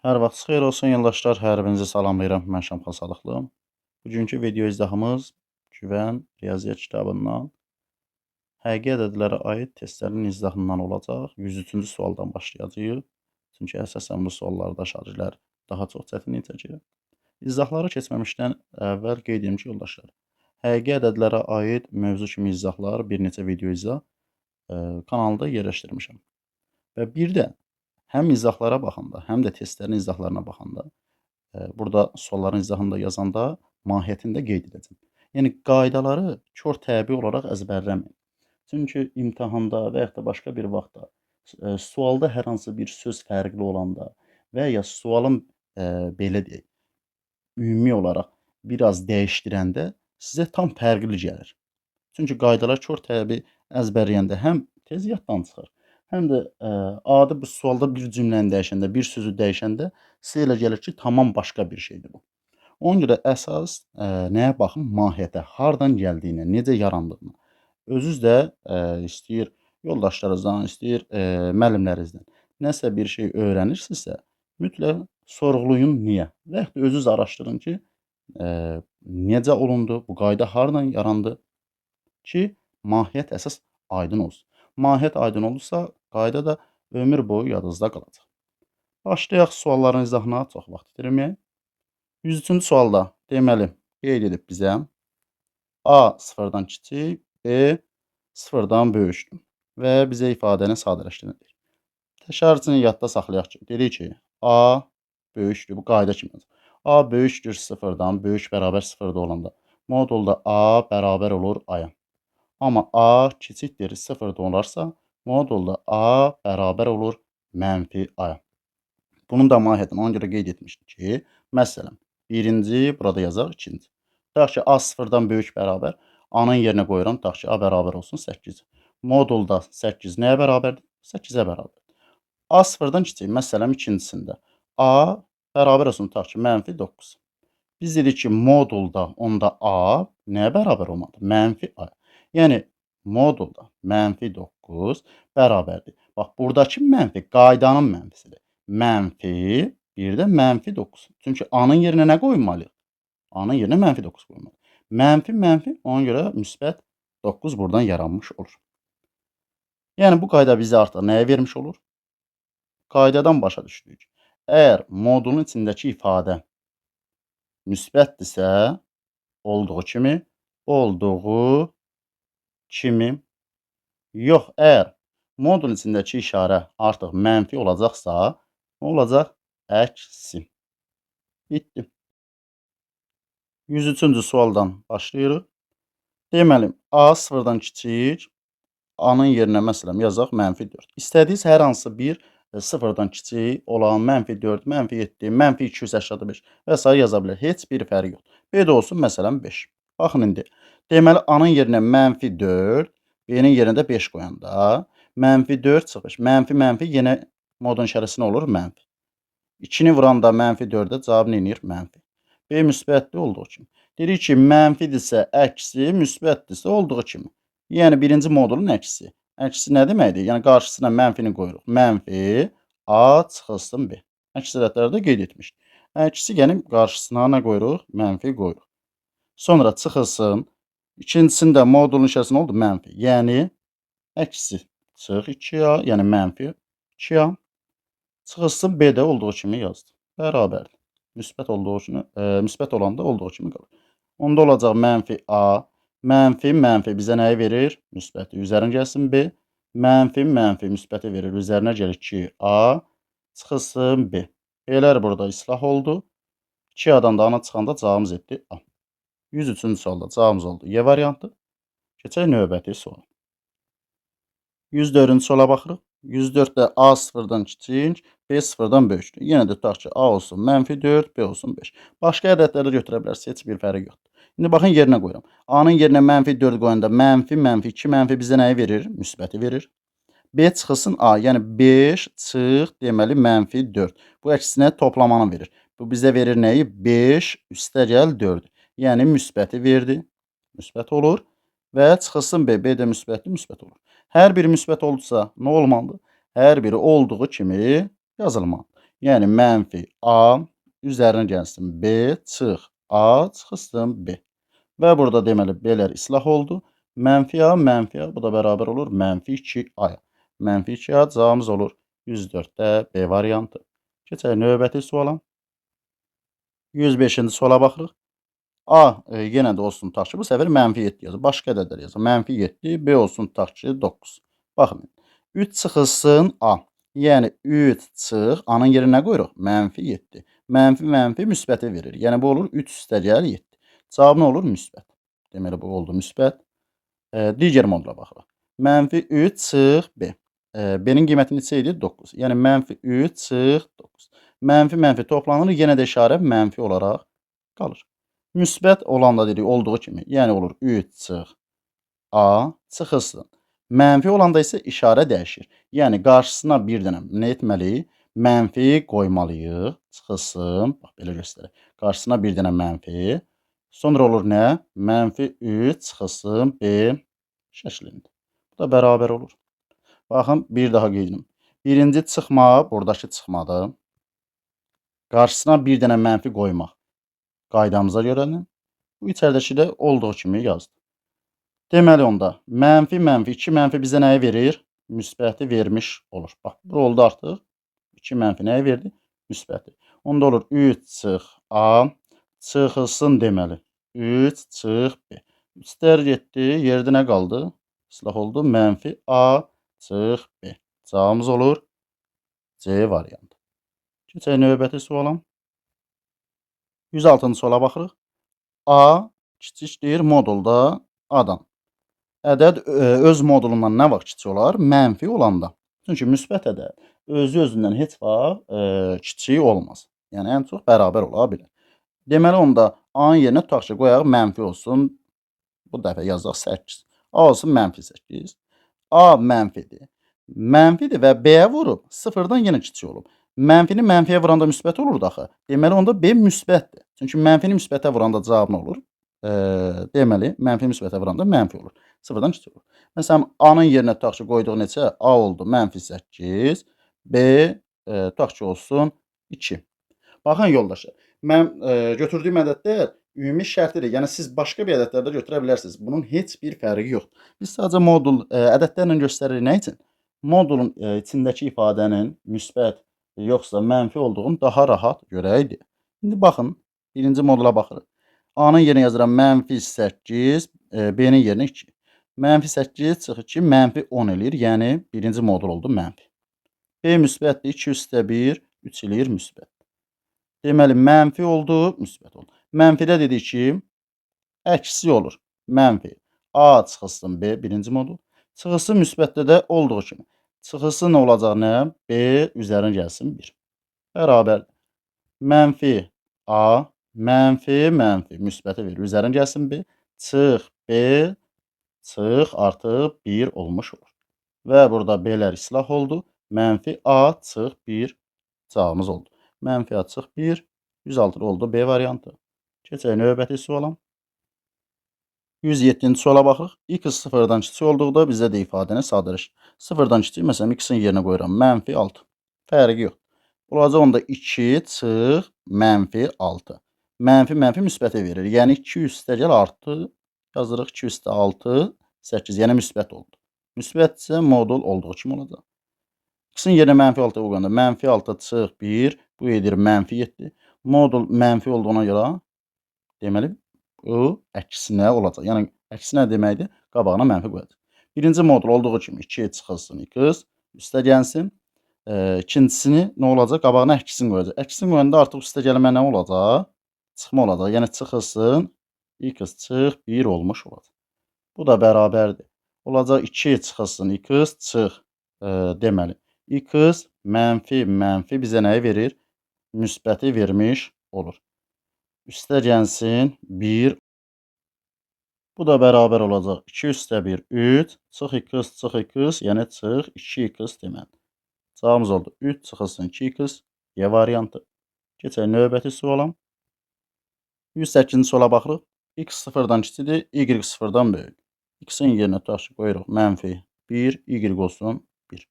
Hər vaxtınız xeyir olsun yoldaşlar, hər birinizi salamlayıram. Mən Şamxan Sadıqlı. Bugünkü video izahımız Güvən Riyaziyyat kitabından həqiqi ədədlərə aid testlərin izahından olacaq. 103-cü sualdan başlayacağıq. Çünki əsasən bu suallarda şagirdlər daha çox çətinlik çəkir. İzahlara keçməmişdən əvvəl qeyd edim ki, yoldaşlar, həqiqi ədədlərə aid mövzu kimi izahlar, bir neçə video izah kanalda yerləşdirmişəm. Və bir də həm izahlara baxanda, həm də testlərin izahlarına baxanda, burada sualların izahını da yazanda mahiyyətini də qeyd edəcəm. Yəni qaydaları kor təbi olaraq əzbərləməyin. Çünki imtahanda və yaxud da başqa bir vaxtda sualda hər hansı bir söz fərqli olanda və ya sualın belə deyək, ümumi olaraq biraz dəyişdirəndə sizə tam fərqli gəlir. Çünki qaydalar kor təbi əzbərləyəndə həm tez yaddan çıxır, həm də adi bu sualda bir cümləni dəyişəndə, bir sözü dəyişəndə sizə elə gəlir ki, tamam başqa bir şeydir bu. Ona görə əsas nəyə baxın? Mahiyyətə, hardan gəldiyinə, necə yarandığına. Özünüz də istəyir yoldaşlarınızdan, istəyir müəllimlərinizdən nəsə bir şey öyrənirsinizsə, mütləq sorğuluyun niyə? Və yaxud da özünüz araşdırın ki, necə olundu, bu qayda hardan yarandı ki, mahiyyət əsas aydın olsun. Mahiyyət aydın olursa, qayda da ömür boyu yadınızda qalacaq. Başlayaq sualların izahına, çox vaxt itirməyək. 103-cü sualda deməli, qeyd edib bizə A sıfırdan kiçik, B sıfırdan böyükdür və bizə ifadəni sadələşdirmək deyir. Təkrar üçün yadda saxlayaq ki, dedik ki, A böyükdür, bu qayda kimi olacaq. A böyükdür sıfırdan, böyük bərabər sıfırda olanda modulda A bərabər olur A-ya. Amma A kiçikdir sıfırda olarsa, modulda A bərabər olur mənfi A-ya. Bunun da mahiyyətini ona görə qeyd etmişdik ki, məsələn, birinci, burada yazaq, ikinci. Tutaq ki, A sıfırdan böyük bərabər, A-nın yerinə qoyuram, tutaq ki, A bərabər olsun 8. Modulda 8 nəyə bərabərdir? 8-ə bərabərdir. A sıfırdan kiçik, məsələn, ikincisində A bərabər olsun, tutaq ki, mənfi 9. Biz dedik ki, modulda onda A nəyə bərabər olmalıdır? Mənfi A. Yəni, modulda mənfi 9 bərabərdir. Bax, buradakı mənfi qaydanın mənfisidir. Mənfi, bir də mənfi 9. Çünki A-nın yerinə nə qoymalıyıq? A-nın yerinə mənfi 9 qoymalıyıq. Mənfi, mənfi, ona görə müsbət 9 buradan yaranmış olur. Yəni, bu qayda bizə artıq nəyə vermiş olur? Qaydadan başa düşdük. Əgər modulun içindəki ifadə müsbətdirsə, olduğu kimi, yox, əgər modulun içindəki işarə artıq mənfi olacaqsa, nə olacaq? Əksi. Bitdi. 103-cü sualdan başlayırıq. Deməli, A sıfırdan kiçik, A-nın yerinə məsələn yazaq mənfi 4. İstədiyiniz hər hansı bir sıfırdan kiçik olan mənfi 4, mənfi 7, mənfi 285 və s. yaza bilər. Heç bir fərqi yoxdur. B də olsun məsələn 5. Baxın indi. Deməli, A-nın yerinə mənfi 4, B-nin yerinə də 5 qoyanda mənfi 4 çıx 5. Mənfi, mənfi yenə modun işarəsi nə olur? Mənfi. 2-ni vuranda mənfi 4-ə cavab nə eləyir? Mənfi. B müsbətli olduğu kimi. Dedik ki, mənfidirsə əksi, müsbətdirsə olduğu kimi. Yəni, birinci modulun əksi. Əksi nə deməkdir? Yəni, qarşısına mənfini qoyuruq. Mənfi A çıxılsın B. Əks ədədləri də qeyd etmişdik. Əksi, yəni qarşısına nə qoyuruq? Mənfi qoyuruq. Sonra çıxılsın. İkincisində modulun işarəsi nə oldu? Mənfi. Yəni, əksi çıx 2A, yəni mənfi 2A. Çıxılsın B də olduğu kimi yazdı. Bərabərdir. Müsbət olduğu kimi, müsbət olanda olduğu kimi qalır. Onda olacaq mənfi A, mənfi, mənfi bizə nəyi verir? Müsbəti. Üzərinə gəlsin B. Mənfi, mənfi müsbəti verir. Üzərinə gəlir 2A, çıxılsın B. B-lər burada islah oldu. 2A-dan da ana çıxanda cavabımız etdi A. 103-cü sualda cavabımız oldu Y variantı. Keçək növbəti suala. 104-cü suala baxırıq. 104-də A sıfırdan kiçik, B sıfırdan böyükdür. Yenə də tutaq ki, A olsun mənfi 4, B olsun 5. Başqa ədədləri də götürə bilərsiniz, heç bir fərqi yoxdur. İndi baxın yerinə qoyuram. A-nın yerinə mənfi 4 qoyanda mənfi, mənfi, 2 mənfi bizə nəyi verir? Müsbəti verir. B çıxılsın A, yəni 5 çıx, deməli mənfi 4. Bu əksinə toplamanı verir. Bu bizə verir nəyi? 5 üstə gəl 4. Yəni müsbəti verdi. Müsbət olur. Və çıxılsın B. B də müsbətli, müsbət olur. Hər biri müsbət oldusa nə olmalıdır? Hər biri olduğu kimi yazılmalıdır. Yəni, mənfi A üzərinə gəlsin B, çıx A, çıxılsın B. Və burada deməli, B-lər islah oldu. Mənfi A, mənfi A, bu da bərabər olur mənfi 2A-ya. Mənfi 2A cavabımız olur 104-də B variantı. Keçək növbəti suala. 105-ci suala baxırıq. A yenə də olsun tutaq ki, bu səfər mənfi 7 yazır. Başqa ədədlər yazır. Mənfi 7, B olsun tutaq ki, 9. Baxın, 3 çıxılsın A. Yəni 3 çıx, A-nın yerinə nə qoyuruq? Mənfi 7. Mənfi, mənfi müsbəti verir. Yəni bu olur 3 üstəgəl 7. Cavab nə olur? Müsbət. Deməli, bu oldu müsbət. Digər modula baxırıq. Mənfi 3 çıx B. B-nin qiyməti neçə idi? 9. Yəni mənfi 3 çıx 9. Mənfi, mənfi toplanır. Yenə də işarə mənfi olaraq qalır. Müsbət olanda dedik olduğu kimi. Yəni olur 3 çıx A çıxılsın. Mənfi olanda isə işarə dəyişir. Yəni qarşısına bir dənə nə etməliyik? Mənfi qoymalıyıq. Çıxılsın. Bax, belə göstərək. Qarşısına bir dənə mənfi. Sonra olur nə? Mənfi 3 çıxılsın B şəklində. Bu da bərabər olur. Baxın, bir daha qeyd edim. Birinci çıxma, buradakı çıxmadır. Qarşısına bir dənə mənfi qoymaq. Qaydamıza görədir. Bu içəridəki də olduğu kimi yazdı. Deməli onda mənfi, mənfi, 2 mənfi bizə nəyi verir? Müsbəti vermiş olur. Bax, bu oldu artıq. 2 mənfi nəyi verdi? Müsbəti. Onda olur 3 çıx A çıxılsın deməli. 3 çıx B. 3-lər getdi. Yerdə nə qaldı? İslah oldu. Mənfi A çıx B. Cavabımız olur C variantı. Keçək növbəti suala. 106-cı suala baxırıq. A kiçikdir modulda A-dan. Ədəd öz modulundan nə vaxt kiçik olar? Mənfi olanda. Çünki müsbət ədəd özü özündən heç vaxt kiçik olmaz. Yəni, ən çox bərabər ola bilər. Deməli, onda A-nın yerinə tutaq ki, qoyaq mənfi olsun. Bu dəfə yazaq 8. A olsun mənfi 8. A mənfidir. Mənfidir və B-yə vurub sıfırdan yenə kiçik olub. Mənfini mənfiyə vuranda müsbət olurdu axı. Deməli, onda B müsbətdir. Çünki mənfini müsbətə vuranda cavab nə olur? Deməli, mənfi müsbətə vuranda mənfi olur. Sıfırdan kiçik olur. Məsələn, A-nın yerinə tutaq ki, qoyduq neçə? A oldu mənfi 8, B tutaq ki, olsun 2. Baxın, yoldaşlar, mən götürdüyüm ədədlər ümumi şərtidir. Yəni, siz başqa bir ədədlərdə götürə bilərsiniz. Bunun heç bir fərqi yoxdur. Biz sadəcə modul ədədlərlə göstəririk. Nə üçün? Modulun içindəki ifadənin müsbət yoxsa mənfi olduğunu daha rahat görəydi. İndi baxın, birinci modula baxırıq. A-nın yerinə yazıram mənfi 8, B-nin yerinə 2. Mənfi 8 çıx 2, mənfi 10 eləyir. Yəni, birinci modul oldu mənfi. B müsbətdir, 2 üstə 1, 3 eləyir müsbət. Deməli, mənfi oldu, müsbət oldu. Mənfidə dedik ki, əksi olur. Mənfi. A çıxılsın B, birinci modul. Çıxılsın müsbətdə də olduğu kimi. Çıxılsın nə olacaq nə? B üzərinə gəlsin 1. Bərabər. Mənfi A, mənfi, mənfi. Müsbəti verir. Üzərinə gəlsin B. Çıx B, çıx artıq 1 olmuş olur. Və burada B-lər islah oldu. Mənfi A çıx 1 cavabımız oldu. Mənfi A çıx 1, 106 oldu B variantı. Keçək növbəti suala. 107-ci suala baxırıq. X sıfırdan kiçik olduqda bizə də ifadəni sadələşdir. Sıfırdan kiçik, məsələn, x-in yerinə qoyuram. Mənfi 6. Fərqi yox. Olacaq onda 2 çıx mənfi 6. Mənfi, mənfi müsbəti verir. Yəni, 2 üstəgəl artı yazırıq. 2 üstə 6, 8. Yəni, müsbət oldu. Müsbət isə modul olduğu kimi olacaq. X-in yerinə mənfi 6 qoyanda mənfi 6 çıx 1, bu edir mənfi 7. Modul mənfi olduğuna görə, deməli, o əksinə olacaq. Yəni, əksinə deməkdir, qabağına mənfi qoyacaq. Birinci modul olduğu kimi 2 çıxılsın x, üstə gəlsin. İkincisini nə olacaq? Qabağına əksini qoyacaq. Əksini qoyanda artıq üstə gəlmə nə olacaq? Çıxma olacaq. Yəni, çıxılsın, x çıx 1 olmuş olacaq. Bu da bərabərdir. Olacaq 2 çıxılsın x, çıx, deməli. X mənfi, mənfi bizə nəyi verir? Müsbəti vermiş olur. Üstə gəlsin 1. Bu da bərabər olacaq. 2 üstə 1, 3. Çıx x, çıx x, yəni çıx 2x deməli. Cavabımız oldu. 3 çıxılsın 2x, Y variantı. Keçək növbəti suala. 108-ci suala baxırıq. X sıfırdan kiçikdir, Y sıfırdan böyük. X-in yerinə tutaq ki, qoyuruq mənfi 1, Y olsun 1.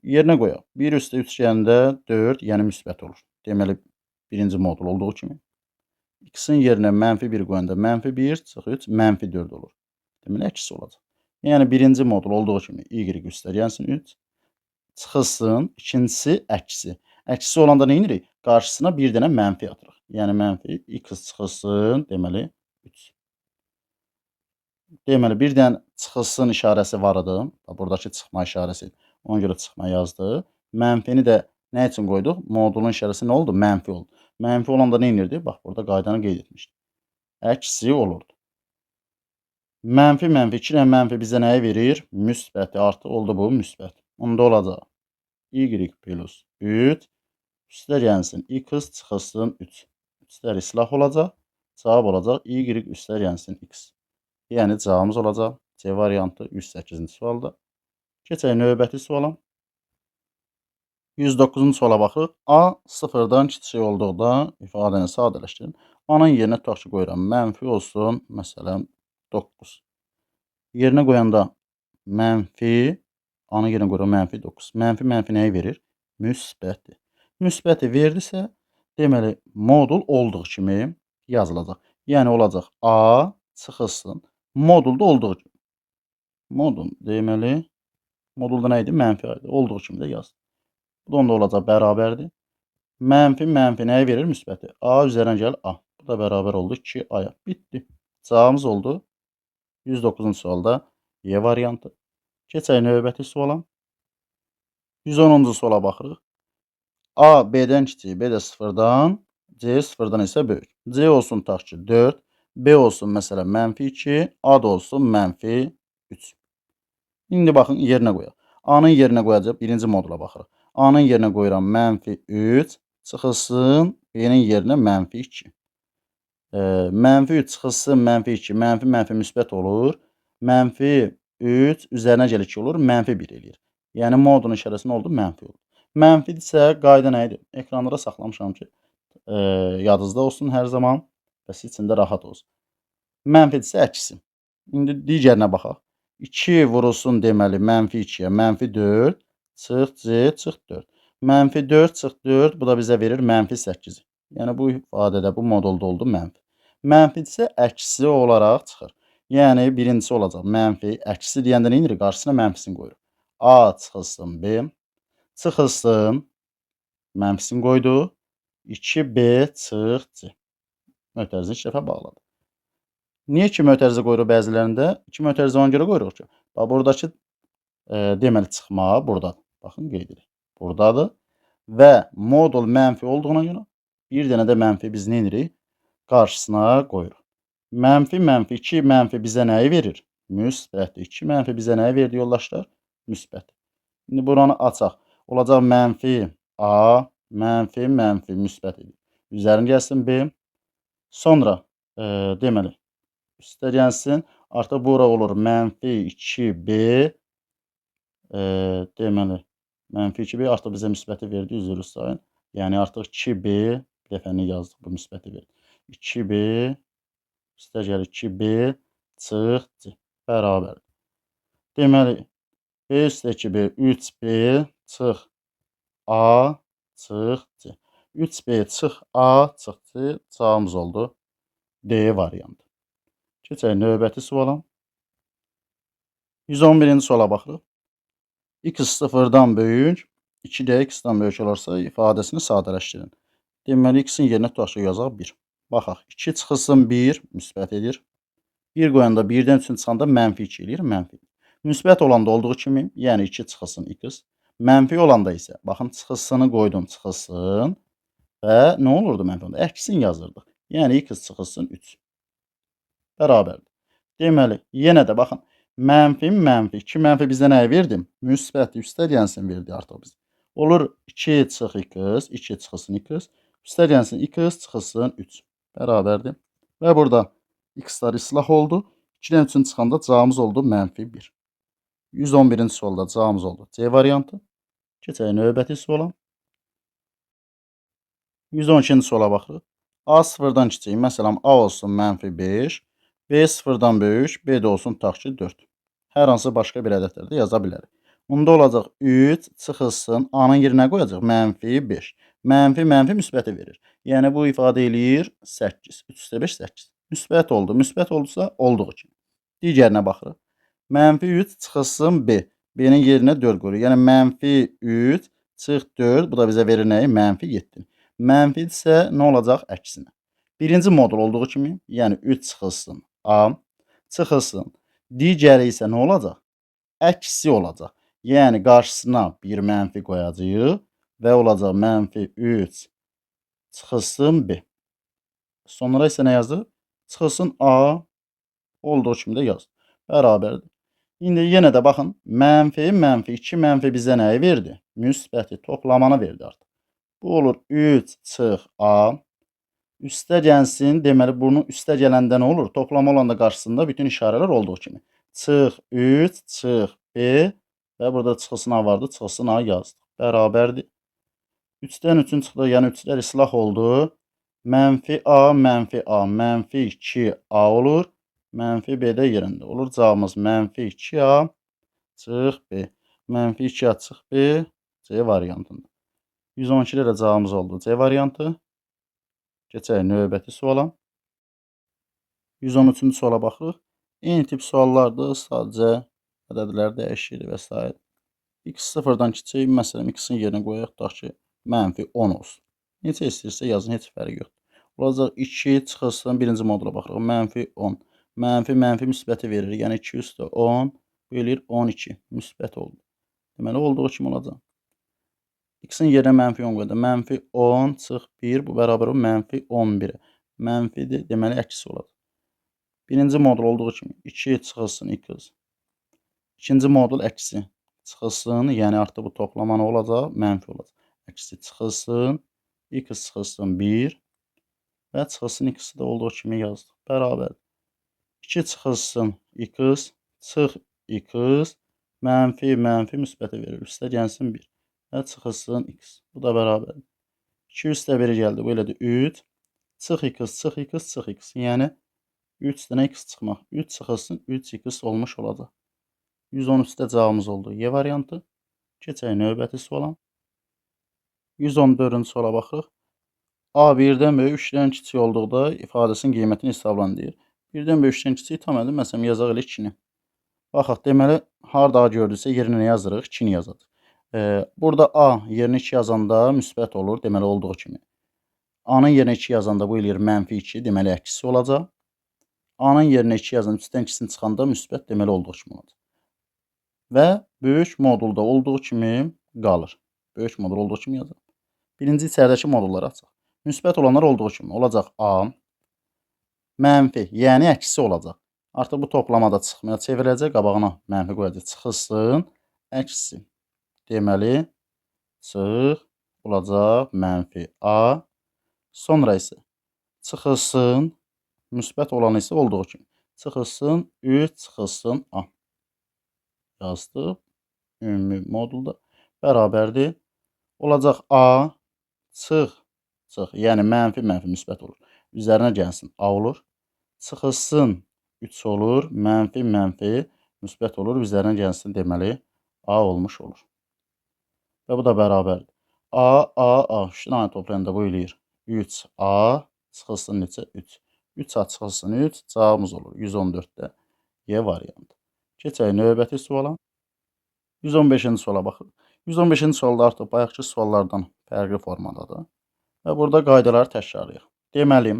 Yerinə qoyaq. 1 üstə 3 gələndə 4, yəni müsbət olur. Deməli, birinci modul olduğu kimi. X-in yerinə mənfi 1 qoyanda mənfi 1, çıx 3, mənfi 4 olur. Deməli, əksi olacaq. Yəni, birinci modul olduğu kimi y üstə gəlsin 3, çıxılsın, ikincisi əksi. Əksi olanda nə edirik? Qarşısına bir dənə mənfi atırıq. Yəni, mənfi x çıxılsın, deməli, 3. Deməli, bir dənə çıxılsın işarəsi var idi. Buradakı çıxma işarəsi. Ona görə çıxma yazdı. Mənfini də nə üçün qoyduq? Modulun işarəsi nə oldu? Mənfi oldu. Mənfi olanda nə edirdi? Bax, burada qaydanı qeyd etmişdik. Əksi olurdu. Mənfi, mənfi, 2 dənə mənfi bizə nəyi verir? Müsbəti. Artıq oldu bu, müsbət. Onda olacaq y plus 3 üstə gəlsin x çıxılsın 3. 3-lər islah olacaq. Cavab olacaq y üstə gəlsin x. Yəni cavabımız olacaq C variantı 108-ci sualda. Keçək növbəti suala. 109-cu suala baxırıq. A sıfırdan kiçik olduqda ifadəni sadələşdirin. A-nın yerinə tutaq ki, qoyuram. Mənfi olsun, məsələn, 9. Yerinə qoyanda mənfi, A-nın yerinə qoyuram mənfi 9. Mənfi, mənfi nəyi verir? Müsbəti. Müsbəti verdisə, deməli, modul olduğu kimi yazılacaq. Yəni, olacaq A çıxılsın. Modulda olduğu kimi. Modul, deməli, modulda nə idi? Mənfi idi. Olduğu kimi də yaz. Bu da onda olacaq bərabərdir. Mənfi, mənfi nəyi verir? Müsbəti. A üzərinə gəl A. Bu da bərabər oldu 2A-ya. Bitdi. Cavabımız oldu 109-cu sualda Y variantı. Keçək növbəti suala. 110-cu suala baxırıq. A B-dən kiçik, B də sıfırdan, C sıfırdan isə böyük. C olsun tutaq ki 4, B olsun məsələn mənfi 2, A da olsun mənfi 3. İndi baxın yerinə qoyaq. A-nın yerinə qoyacaq, birinci modula baxırıq. A-nın yerinə qoyuram mənfi 3, çıxılsın B-nin yerinə mənfi 2. Mənfi 3 çıxılsın mənfi 2, mənfi mənfi müsbət olur. Mənfi 3 üzərinə gəlir 2 olur, mənfi 1 eləyir. Yəni modulun işarəsi nə oldu? Mənfi oldu. Mənfidirsə qayda nə idi? Ekranlara saxlamışam ki, yadınızda olsun hər zaman və siz üçün də rahat olsun. Mənfidirsə əksi. İndi digərinə baxaq. 2 vurulsun deməli mənfi 2-yə, mənfi 4, çıx C, çıx 4. Mənfi 4, çıx 4, bu da bizə verir mənfi 8-i. Yəni bu ifadədə, bu modulda oldu mənfi. Mənfidirsə əksi olaraq çıxır. Yəni birincisi olacaq mənfi, əksi deyəndə nə edirik? Qarşısına mənfisini qoyuruq. A çıxılsın B, çıxılsın, mənfisini qoyduq. 2B çıx C. Mötərizini 2 dəfə bağladı. Niyə 2 mötərizə qoyuruq bəzilərində? 2 mötərizə ona görə qoyuruq ki, bax, buradakı deməli çıxma buradadır. Baxın, qeyd edirik. Buradadır. Və modul mənfi olduğuna görə bir dənə də mənfi biz nə edirik? Qarşısına qoyuruq. Mənfi, mənfi, 2 mənfi bizə nəyi verir? Müsbəti. 2 mənfi bizə nəyi verdi yoldaşlar? Müsbət. İndi buranı açaq. Olacaq mənfi A, mənfi, mənfi, müsbət edir. Üzərini gəlsin B. Sonra deməli, üstə gəlsin. Artıq bura olur mənfi 2B. Deməli, mənfi 2B artıq bizə müsbəti verdi, üzr istəyirəm. Yəni artıq 2B, bir dəfəni yazdıq, bu müsbəti verdi. 2B, üstə gəlir 2B, çıx C, bərabərdir. Deməli, B üstə 2B, 3B, çıx A, çıx C. 3B, çıx A, çıx C, cavabımız oldu D variantı. Keçək növbəti suala. 111-ci suala baxırıq. X sıfırdan böyük, 2D x-dan böyük olarsa ifadəsini sadələşdirin. Deməli, x-in yerinə tutaq ki, yazaq 1. Baxaq, 2 çıxılsın 1, müsbət edir. 1 qoyanda 1-dən 3-ün çıxanda mənfi 2 eləyir, mənfi. Müsbət olanda olduğu kimi, yəni 2 çıxılsın x. Mənfi olanda isə, baxın, çıxılsını qoydum, çıxılsın və nə olurdu mənfi olanda? Əksini yazırdıq. Yəni x çıxılsın 3. Bərabərdir. Deməli, yenə də baxın, mənfi, mənfi, 2 mənfi bizə nəyi verdi? Müsbət, üstə gəlsin verdi artıq bizə. Olur 2 çıx x, 2 çıxılsın x, üstə gəlsin x çıxılsın 3. Bərabərdir. Və burada x-lar islah oldu. 2-dən 3-ün çıxanda cavabımız oldu mənfi 1. 111-ci sualda cavabımız oldu C variantı. Keçək növbəti suala. 112-ci suala baxırıq. A sıfırdan kiçik, məsələn A olsun mənfi 5, B sıfırdan böyük, B də olsun tutaq ki 4. Hər hansı başqa bir ədədlər də yaza bilərik. Bunda olacaq 3 çıxılsın. A-nın yerinə qoyacaq mənfi 5. Mənfi mənfi müsbəti verir. Yəni bu ifadə eləyir 8. 3 üstə 5 8. Müsbət oldu. Müsbət oldusa olduğu kimi. Digərinə baxırıq. Mənfi 3 çıxılsın B. B-nin yerinə 4 qoyuruq. Yəni mənfi 3 çıx 4. Bu da bizə verir nəyi? Mənfi 7. Mənfi isə nə olacaq? Əksinə. Birinci modul olduğu kimi, yəni 3 çıxılsın A çıxılsın. Digəri isə nə olacaq? Əksi olacaq. Yəni qarşısına bir mənfi qoyacağıq və olacaq mənfi 3 çıxılsın B. Sonra isə nə yazır? Çıxılsın A olduğu kimi də yazır. Bərabərdir. İndi yenə də baxın, mənfi, mənfi, 2 mənfi bizə nəyi verdi? Müsbəti, toplamanı verdi artıq. Bu olur 3 çıx A. Üstə gəlsin, deməli bunu üstə gələndə nə olur? Toplama olanda qarşısında bütün işarələr olduğu kimi. Çıx 3, çıx B və burada çıxılsın A vardı, çıxılsın A yazdıq. Bərabərdir. 3-dən 3-ün çıxdı, yəni 3-lər islah oldu. Mənfi A, mənfi A, mənfi 2A olur. Mənfi B də yerində olur. Cavabımız mənfi 2A çıx B. Mənfi 2A çıx B, C variantında. 112-də də cavabımız oldu. C variantı. Keçək növbəti suala. 113-cü suala baxırıq. Eyni tip suallardır. Sadəcə ədədlər dəyişir və s. X sıfırdan kiçik, məsələn, x-in yerinə qoyaq, tutaq ki, mənfi 10 olsun. Neçə istəyirsə yazın, heç fərqi yoxdur. Olacaq 2 çıxılsın, birinci modula baxırıq. Mənfi 10. Mənfi, mənfi müsbəti verir. Yəni 2 üstə 10, bu eləyir 12. Müsbət oldu. Deməli, olduğu kimi olacaq. X-in yerinə mənfi 10 qoydu. Mənfi 10 çıx 1, bu bərabər olur mənfi 11-ə. Mənfidir, deməli, əksi olacaq. Birinci modul olduğu kimi 2 çıxılsın x. İkinci modul əksi çıxılsın, yəni artıq bu toplama nə olacaq? Mənfi olacaq. Əksi çıxılsın, x çıxılsın 1 və çıxılsın x-i də olduğu kimi yazdıq. Bərabərdir. 2 çıxılsın x, çıx x, mənfi, mənfi müsbəti verir. Üstə gəlsin 1 və çıxılsın x. Bu da bərabərdir. 2 üstə 1 gəldi. Bu elədir 3. Çıx x, çıx x, çıx x. Yəni 3 dənə x çıxmaq. 3 çıxılsın 3x olmuş olacaq. 113-də cavabımız oldu. Y variantı. Keçək növbəti suala. 114-cü suala baxırıq. A 1-dən böyük, 3-dən kiçik olduqda ifadəsinin qiymətini hesablan deyir. 1-dən böyük, 3-dən kiçik tam edin. Məsələn, yazaq elə 2-ni. Baxaq, deməli, harda A gördüksə yerinə nə yazırıq? 2-ni yazaq. Burada A yerinə 2 yazanda müsbət olur, deməli, olduğu kimi. A-nın yerinə 2 yazanda bu eləyir mənfi 2, deməli, əksi olacaq. A-nın yerinə 2 yazanda 3-dən 2-sini çıxanda müsbət, deməli, olduğu kimi olacaq. Və böyük modulda olduğu kimi qalır. Böyük modul olduğu kimi yazaq. Birinci içəridəki modulları açaq. Müsbət olanlar olduğu kimi olacaq A, mənfi, yəni əksi olacaq. Artıq bu toplamada çıxmaya çevriləcək, qabağına mənfi qoyacaq. Çıxılsın, əksi. Deməli, çıx olacaq mənfi A. Sonra isə çıxılsın, müsbət olanı isə olduğu kimi. Çıxılsın, 3 çıxılsın A. Yazdıq. Ümumi modulda bərabərdir. Olacaq A, çıx, çıx, yəni mənfi, mənfi müsbət olur. Üzərinə gəlsin A olur. Çıxılsın 3 olur. Mənfi, mənfi müsbət olur. Üzərinə gəlsin deməli A olmuş olur. Və bu da bərabərdir. A, A, A. 3 dənə toplayanda bu eləyir. 3A çıxılsın neçə? 3. 3A çıxılsın 3. Cavabımız olur. 114-də Y variantı. Keçək növbəti suala. 115-ci suala baxırıq. 115-ci sualda artıq bayaqki suallardan fərqli formadadır. Və burada qaydaları təkrarlayaq. Deməli,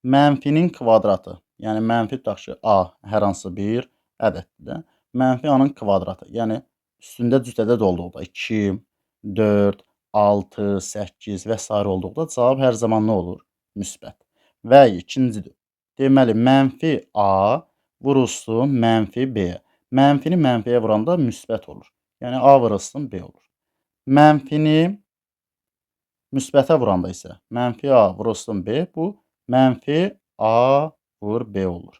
mənfinin kvadratı, yəni mənfi tutaq ki, A hər hansı bir ədəddir də. Mənfi A-nın kvadratı, yəni üstündə cüt ədəd olduqda 2, 4, 6, 8 və s. olduqda cavab hər zaman nə olur? Müsbət. Və ikincidir. Deməli, mənfi A vurulsun mənfi B-yə. Mənfini mənfiyə vuranda müsbət olur. Yəni A vurulsun B olur. Mənfini müsbətə vuranda isə mənfi A vurulsun B, bu mənfi A vur B olur.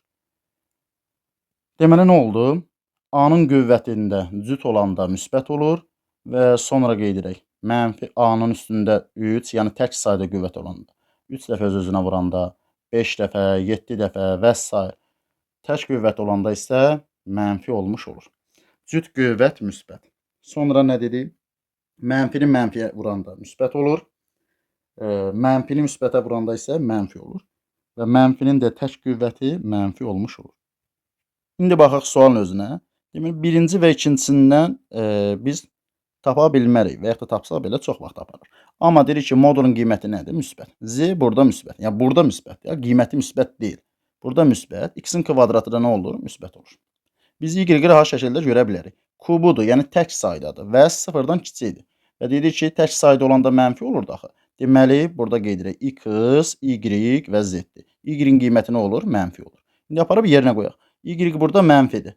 Deməli, nə oldu? A-nın qüvvətində cüt olanda müsbət olur və sonra qeyd edək. Mənfi A-nın üstündə 3, yəni tək sayda qüvvət olanda 3 dəfə öz-özünə vuranda, 5 dəfə, 7 dəfə və s. Tək qüvvət olanda isə mənfi olmuş olur. Cüt qüvvət müsbət. Sonra nə dedik? Mənfini mənfiyə vuranda müsbət olur. Mənfini müsbətə vuranda isə mənfi olur. Və mənfinin də tək qüvvəti mənfi olmuş olur. İndi baxaq sualın özünə. Deməli, birinci və ikincisindən biz tapa bilmərik və yaxud da tapsaq belə çox vaxt aparır. Amma deyirik ki, modulun qiyməti nədir? Müsbət. Z burada müsbət. Yəni, burada müsbət. Yəni, qiyməti müsbət deyil. Burada müsbət. X-in kvadratı da nə olur? Müsbət olur. Biz Y-i rahat şəkildə görə bilərik. Kubudur, yəni tək saydadır və sıfırdan kiçikdir. Və dedik ki, tək sayda olanda mənfi olurdu axı. Deməli, burada qeyd edirik X, Y və Z-dir. Y-in qiyməti nə olur? Mənfi olur. İndi aparıb yerinə qoyaq. Y burada mənfidir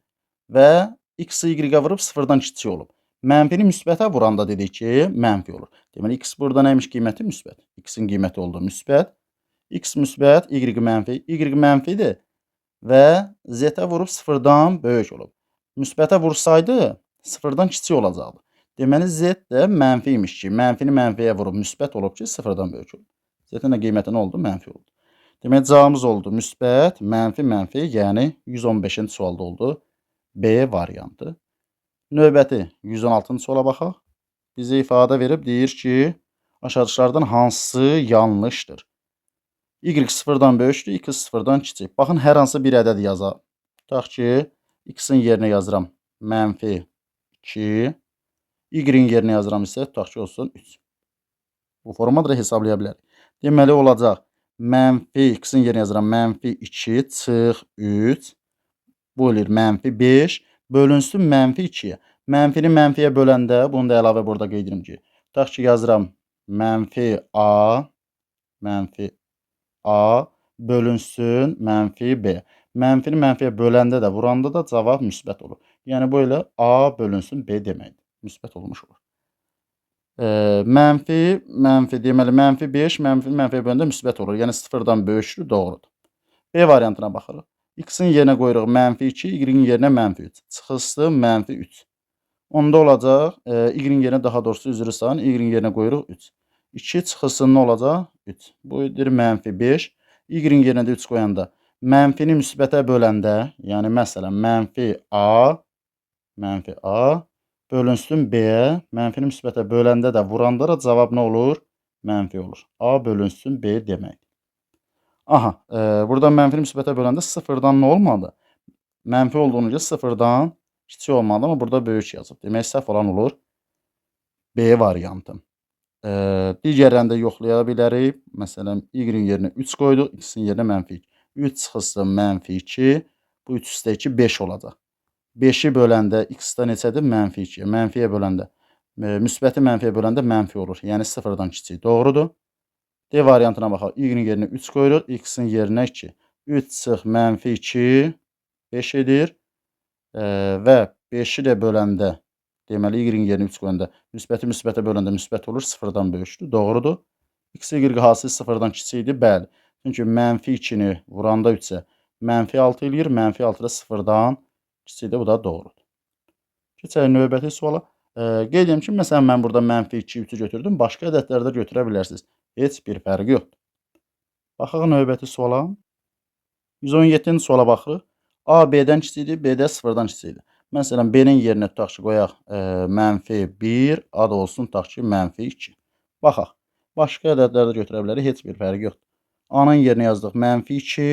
və X-i Y-ə vurub sıfırdan kiçik olub. Mənfini müsbətə vuranda dedik ki, mənfi olur. Deməli, X burada nəymiş qiyməti? Müsbət. X-in qiyməti oldu müsbət. X müsbət, Y mənfi. Y mənfidir və Z-ə vurub sıfırdan böyük olub. Müsbətə vursaydı, sıfırdan kiçik olacaqdı. Deməli, Z də mənfi imiş ki, mənfini mənfiyə vurub müsbət olub ki, sıfırdan böyük olub. Z-in də qiyməti nə oldu? Mənfi oldu. Deməli, cavabımız oldu müsbət, mənfi, mənfi, yəni 115-ci sualda oldu B variantı. Növbəti 116-cı suala baxaq. Bizə ifadə verib, deyir ki, aşağıdakilərdən hansı yanlışdır? Y sıfırdan böyükdür, X sıfırdan kiçik. Baxın, hər hansı bir ədəd yazaq. Tutaq ki, X-in yerinə yazıram mənfi 2, Y-in yerinə yazıram isə tutaq ki, olsun 3. Bu formada da hesablaya bilərik. Deməli, olacaq mənfi, X-in yerinə yazıram mənfi 2, çıx 3, bu eləyir mənfi 5, bölünsün mənfi 2-yə. Mənfini mənfiyə böləndə, bunu da əlavə burada qeyd edirəm ki, tutaq ki, yazıram mənfi A, mənfi A bölünsün mənfi B. Mənfini mənfiyə böləndə də, vuranda da cavab müsbət olur. Yəni, bu elə A bölünsün B deməkdir. Müsbət olmuş olur. Mənfi, mənfi, deməli, mənfi 5, mənfi, mənfiyə böləndə müsbət olur. Yəni, sıfırdan böyükdür, doğrudur. B variantına baxırıq. X-in yerinə qoyuruq mənfi 2, Y-in yerinə mənfi 3. Çıxısı mənfi 3. Onda olacaq, Y-in yerinə daha doğrusu üzr istəyirəm, Y-in yerinə qoyuruq 3. 2 çıxısı nə olacaq? 3. Bu edir mənfi 5. Y-in yerinə də 3 qoyanda, mənfini müsbətə böləndə, yəni məsələn, mənfi A, mənfi A bölünsün B-yə, mənfini müsbətə böləndə də, vuranda da cavab nə olur? Mənfi olur. A bölünsün B deməkdir. Aha, burada mənfini müsbətə böləndə sıfırdan nə olmadı? Mənfi olduğunu görə sıfırdan kiçik olmadı, amma burada böyük yazıb. Demək, səhv olan olur B variantı. Digərlərini də yoxlaya bilərik. Məsələn, Y-in yerinə 3 qoyduq, X-in yerinə mənfi 2. 3 çıxısı mənfi 2, bu 3 üstə 2, 5 olacaq. 5-i böləndə X-də neçədir? Mənfi 2. Mənfiyə böləndə, müsbəti mənfiyə böləndə mənfi olur. Yəni, sıfırdan kiçik. Doğrudur. D variantına baxaq. Y-in yerinə 3 qoyuruq, X-in yerinə 2. 3 çıx mənfi 2, 5 edir. Və 5-i də böləndə, deməli, Y-in yerinə 3 qoyanda, müsbəti müsbətə böləndə müsbət olur, sıfırdan böyükdür. Doğrudur. X, Y hasil sıfırdan kiçik idi? Bəli. Çünki mənfi 2-ni vuranda 3-ə mənfi 6 eləyir, mənfi 6 da sıfırdan kiçikdir, bu da doğrudur. Keçək növbəti suala. Qeyd edim ki, məsələn, mən burada mənfi 2, 3-ü götürdüm. Başqa ədədləri də götürə bilərsiniz. Heç bir fərqi yoxdur. Baxaq növbəti suala. 117-ci suala baxırıq. A, B-dən kiçikdir, B də sıfırdan kiçikdir. Məsələn, B-nin yerinə tutaq ki, qoyaq mənfi 1, A da olsun tutaq ki, mənfi 2. Baxaq. Başqa ədədləri də götürə bilərik, heç bir fərqi yoxdur. A-nın yerinə yazdıq mənfi 2,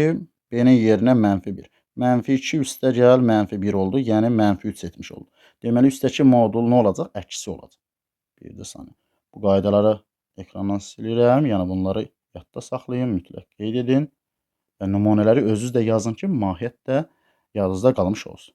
B-nin yerinə mənfi 1. Mənfi 2 üstə gəl, mənfi 1 oldu, yəni mənfi 3 etmiş oldu. Deməli, üstəki modul nə olacaq? Əksi olacaq. Bir də saniyə. Bu qaydaları ekrandan silirəm, yəni bunları yadda saxlayın, mütləq qeyd edin. Və nümunələri özünüz də yazın ki, mahiyyət də yadınızda qalmış olsun.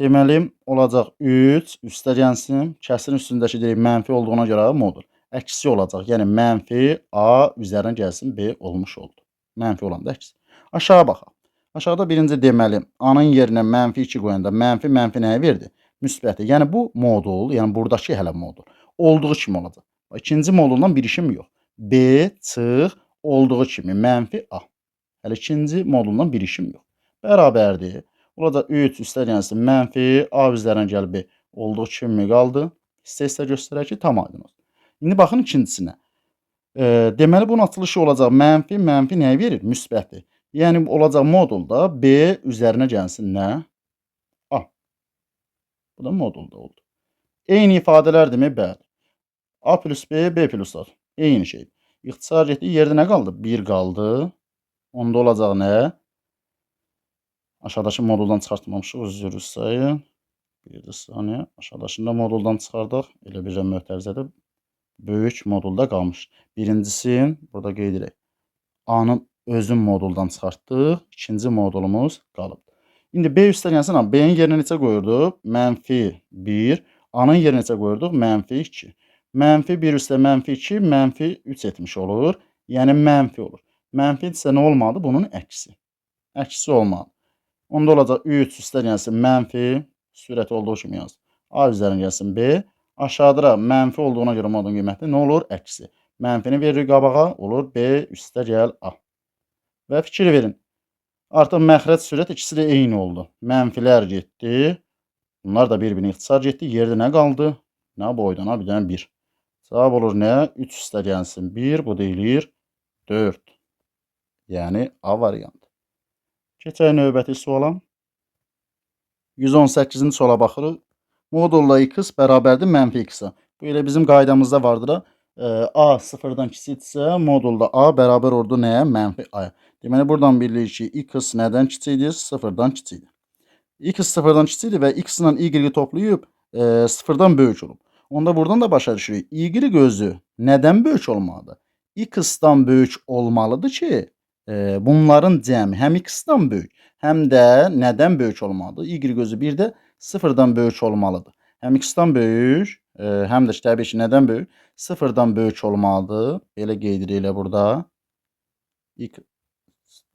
Deməli, olacaq 3, üstə gəlsin, kəsirin üstündəki deyik, mənfi olduğuna görə modul. Əksi olacaq, yəni mənfi A üzərinə gəlsin, B olmuş oldu. Mənfi olanda əksi. Aşağı baxaq. Aşağıda birinci deməli, A-nın yerinə mənfi 2 qoyanda mənfi mənfi nəyi verdi? Müsbəti. Yəni bu modul, yəni buradakı hələ modul olduğu kimi olacaq. İkinci moduldan bir işim yox. B çıx olduğu kimi mənfi A. Hələ ikinci moduldan bir işim yox. Bərabərdir. Olacaq 3 üstə gəlsin mənfi A üzərinə gəl B olduğu kimi qaldı. Hissə-hissə göstərək ki, tam aydın olsun. İndi baxın ikincisinə. Deməli, bunun açılışı olacaq mənfi, mənfi nəyi verir? Müsbəti. Yəni, olacaq modulda B üzərinə gəlsin nə? A. Bu da modulda oldu. Eyni ifadələrdirmi? Bəli. A plus B, B plus A. Eyni şeydir. İxtisar getdi. Yerdə nə qaldı? 1 qaldı. Onda olacaq nə? Aşağıdakı moduldan çıxartmamışıq. Üzr istəyirəm. Bir də saniyə. Aşağıdakını da moduldan çıxardıq. Elə bir də mötərizədə böyük modulda qalmış. Birincisi, burada qeyd edək. A-nın özün moduldan çıxartdıq. İkinci modulumuz qalıb. İndi B üstə gəlsin. B-nin yerinə neçə qoyurduq? Mənfi 1. A-nın yerinə neçə qoyurduq? Mənfi 2. Mənfi 1 üstə mənfi 2, mənfi 3 etmiş olur. Yəni mənfi olur. Mənfi isə nə olmalıdır? Bunun əksi. Əksi olmalı. Onda olacaq 3 üstə gəlsin mənfi, sürət olduğu kimi yazdım. A üzərinə gəlsin B. Aşağıda mənfi olduğuna görə modulun qiyməti nə olur? Əksi. Mənfini veririk qabağa, olur B üstə gəl A. Və fikir verin. Artıq məxrəc sürət ikisi də eyni oldu. Mənfilər getdi. Bunlar da bir-birini ixtisar getdi. Yerdə nə qaldı? Nə boydan? Bir dənə 1. Cavab olur nə? 3 üstə gəlsin 1. Bu da eləyir 4. Yəni A variantı. Keçək növbəti suala. 118-ci suala baxırıq. Modulla x bərabərdir mənfi x-a. Bu elə bizim qaydamızda vardır da. A sıfırdan kiçikdirsə, modulda A bərabər oldu nəyə? Mənfi A-ya. Deməli, buradan bilirik ki, x nədən kiçikdir? Sıfırdan kiçikdir. X sıfırdan kiçikdir və x ilə y-i toplayıb sıfırdan böyük olub. Onda buradan da başa düşürük. Y özü nədən böyük olmalıdır? X-dan böyük olmalıdır ki, bunların cəmi həm x-dan böyük, həm də nədən böyük olmalıdır? Y özü bir də sıfırdan böyük olmalıdır. Həm x-dan böyük, həm də təbii ki, nədən böyük? Sıfırdan böyük olmalıdır. Belə qeyd edirik elə burada. X,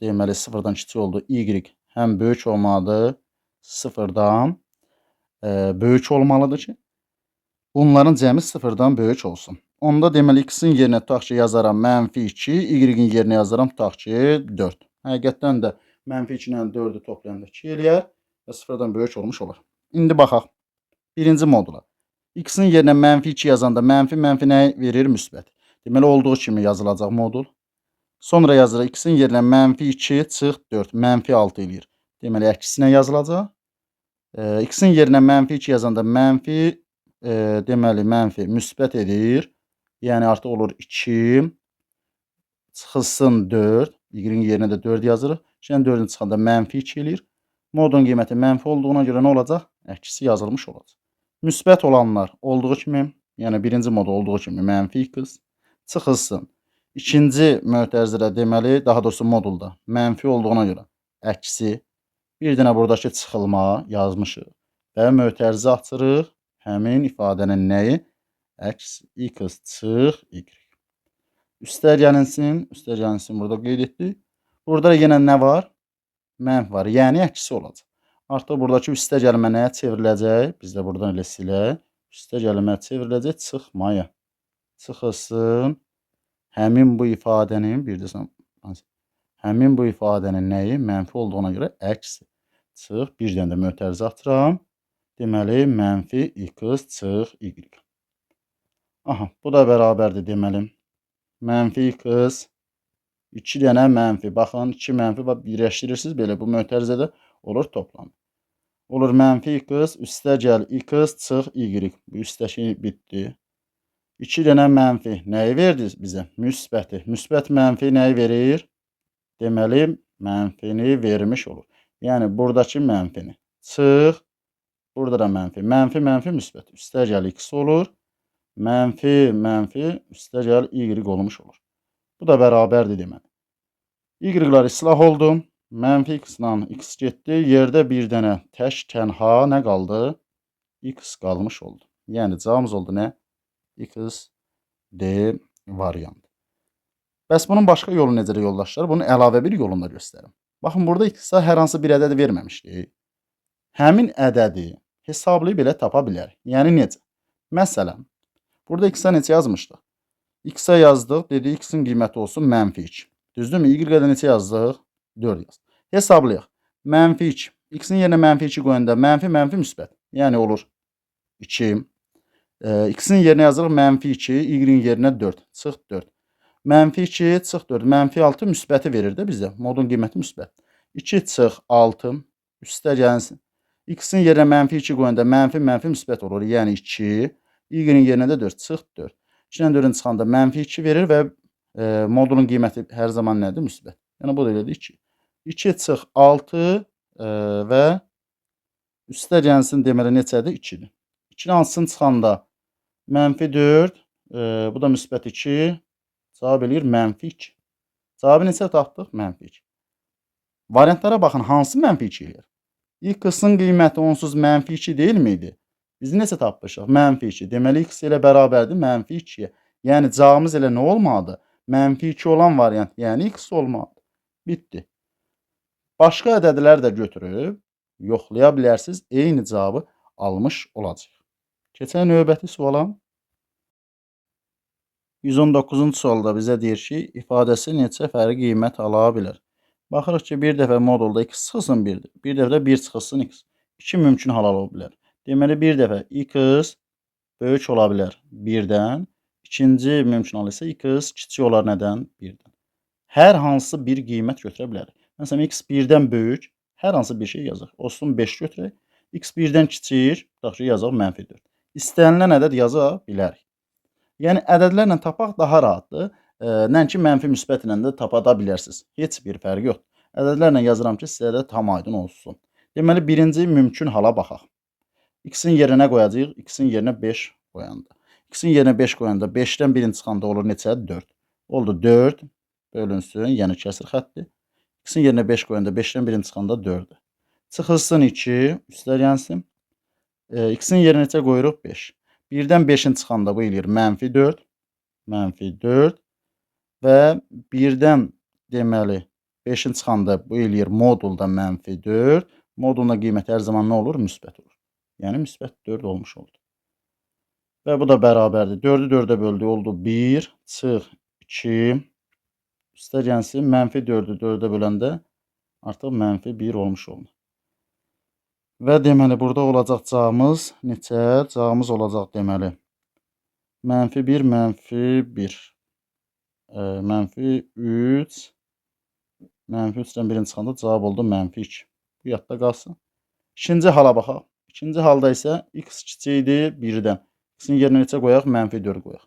deməli, sıfırdan kiçik oldu. Y həm böyük olmalıdır, sıfırdan böyük olmalıdır ki, bunların cəmi sıfırdan böyük olsun. Onda deməli, x-in yerinə tutaq ki, yazaram mənfi 2, y-in yerinə yazaram tutaq ki, 4. Həqiqətən də mənfi 2 ilə 4-ü toplayanda 2 eləyər və sıfırdan böyük olmuş olar. İndi baxaq. Birinci modula. X-in yerinə mənfi 2 yazanda mənfi mənfi nə verir? Müsbət. Deməli, olduğu kimi yazılacaq modul. Sonra yazırıq x-in yerinə mənfi 2 çıx 4, mənfi 6 eləyir. Deməli, əksinə yazılacaq. X-in yerinə mənfi 2 yazanda mənfi, deməli, mənfi müsbət edir. Yəni, artıq olur 2, çıxılsın 4, y-in yerinə də 4 yazırıq. 2-dən 4-ün çıxanda mənfi 2 eləyir. Modulun qiyməti mənfi olduğuna görə nə olacaq? Əksi yazılmış olacaq. Müsbət olanlar olduğu kimi, yəni birinci modul olduğu kimi mənfi x çıxılsın. İkinci mötərizədə deməli, daha doğrusu modulda mənfi olduğuna görə əksi, bir dənə buradakı çıxılma yazmışıq və mötərizə açırıq həmin ifadənin nəyi? Əks x çıx y. Üstə gəlinsin, üstə gəlinsin burada qeyd etdik. Burada yenə nə var? Mənfi var, yəni əksi olacaq. Artıq buradakı üstə gəlmə nəyə çevriləcək? Biz də buradan elə silək. Üstə gəlmə çevriləcək çıxmaya. Çıxılsın. Həmin bu ifadənin, bir də həmin bu ifadənin nəyi? Mənfi olduğuna görə əksi. Çıx, bir dənə də mötərizə atıram. Deməli, mənfi x çıx y. Aha, bu da bərabərdir deməli. Mənfi x, 2 dənə mənfi. Baxın, 2 mənfi bax, birləşdirirsiniz. Belə bu mötərizədə olur toplam. Olur mənfi x, üstə gəl x, çıx y. Bu üstəki bitdi. 2 dənə mənfi nəyi verdi bizə? Müsbəti. Müsbət mənfi nəyi verir? Deməli, mənfini vermiş olur. Yəni, buradakı mənfini. Çıx, burada da mənfi. Mənfi, mənfi, müsbət. Üstə gəl x olur. Mənfi, mənfi, üstə gəl y olmuş olur. Bu da bərabərdir deməli. Y-lar islah oldu. Mənfi x-la x getdi. Yerdə bir dənə tək tənha nə qaldı? X qalmış oldu. Yəni, cavabımız oldu nə? X, D variantı. Bəs bunun başqa yolu necədir yoldaşlar? Bunun əlavə bir yolunu da göstərim. Baxın, burada x-a hər hansı bir ədəd verməmişdik. Həmin ədədi hesablayıb belə tapa bilərik. Yəni, necə? Məsələn, burada x-a neçə yazmışdıq? X-a yazdıq, dedik x-in qiyməti olsun mənfi 2. Düzdürmü? Y-ə də neçə yazdıq? 4 yazdıq. Hesablayaq. Mənfi 2. X-in yerinə mənfi 2 qoyanda mənfi, mənfi, müsbət. Yəni, olur 2. X-in yerinə yazırıq mənfi 2, Y-in yerinə 4. Çıx 4. Mənfi 2, çıx 4. Mənfi 6 müsbəti verir də bizə. Modun qiyməti müsbət. 2 çıx 6. Üstə gəlsin. X-in yerinə mənfi 2 qoyanda mənfi mənfi müsbət olur. Yəni 2. Y-in yerinə də 4. Çıx 4. 2 ilə 4-ün çıxanda mənfi 2 verir və modulun qiyməti hər zaman nədir? Müsbət. Yəni bu da elədir 2. 2 çıx 6 və üstə gəlsin deməli neçədir? 2-dir. 2-nin hansını çıxanda mənfi 4, bu da müsbət 2, cavab eləyir mənfi 2. Cavabı neçə tapdıq? Mənfi 2. Variantlara baxın, hansı mənfi 2 eləyir? X-in qiyməti onsuz mənfi 2 deyil miydi? Biz neçə tapmışıq? Mənfi 2. Deməli, x elə bərabərdir mənfi 2-yə. Yəni, cavabımız elə nə olmalıdır? Mənfi 2 olan variant, yəni x olmalıdır. Bitdi. Başqa ədədlər də götürüb yoxlaya bilərsiniz. Eyni cavabı almış olacaq. Keçək növbəti suala. 119-cu sualda bizə deyir ki, ifadəsi neçə fərqli qiymət ala bilər? Baxırıq ki, bir dəfə modulda x çıxılsın 1-dir. Bir dəfə də 1 çıxılsın x. 2 mümkün hal ola bilər. Deməli, bir dəfə x böyük ola bilər 1-dən. İkinci mümkün hal isə x kiçik olar nədən? 1-dən. Hər hansı bir qiymət götürə bilərik. Məsələn, x 1-dən böyük, hər hansı bir şey yazaq. Olsun 5 götürək. X 1-dən kiçik, tutaq ki, yazaq mənfi 4. İstənilən ədəd yaza bilərik. Yəni, ədədlərlə tapaq daha rahatdır. Nəinki mənfi müsbət ilə də tapa da bilərsiniz. Heç bir fərqi yoxdur. Ədədlərlə yazıram ki, sizə də tam aydın olsun. Deməli, birinci mümkün hala baxaq. X-in yerinə qoyacağıq. X-in yerinə 5 qoyanda. X-in yerinə 5 qoyanda 5-dən 1-in çıxanda olur neçə? 4. Oldu 4 bölünsün, yəni kəsir xətti. X-in yerinə 5 qoyanda 5-dən 1-in çıxanda 4-dür. Çıxılsın 2, üstə gəlsin. X-in yerinə neçə qoyuruq? 5. 1-dən 5-in çıxanda bu eləyir mənfi 4. Mənfi 4. Və 1-dən deməli 5-in çıxanda bu eləyir modulda mənfi 4. Modulun qiyməti hər zaman nə olur? Müsbət olur. Yəni müsbət 4 olmuş oldu. Və bu da bərabərdir. 4-ü 4-ə böldü, oldu 1, çıx 2. Üstə gəlsin, mənfi 4-ü 4-ə böləndə artıq mənfi 1 olmuş oldu. Və deməli, burada olacaq cavabımız neçə? Cavabımız olacaq deməli. Mənfi 1, mənfi 1. Mənfi 3. Mənfi 3-dən 1-in çıxanda cavab oldu mənfi 2. Bu yadda qalsın. İkinci hala baxaq. İkinci halda isə x kiçikdir 1-dən. X-in yerinə neçə qoyaq? Mənfi 4 qoyaq.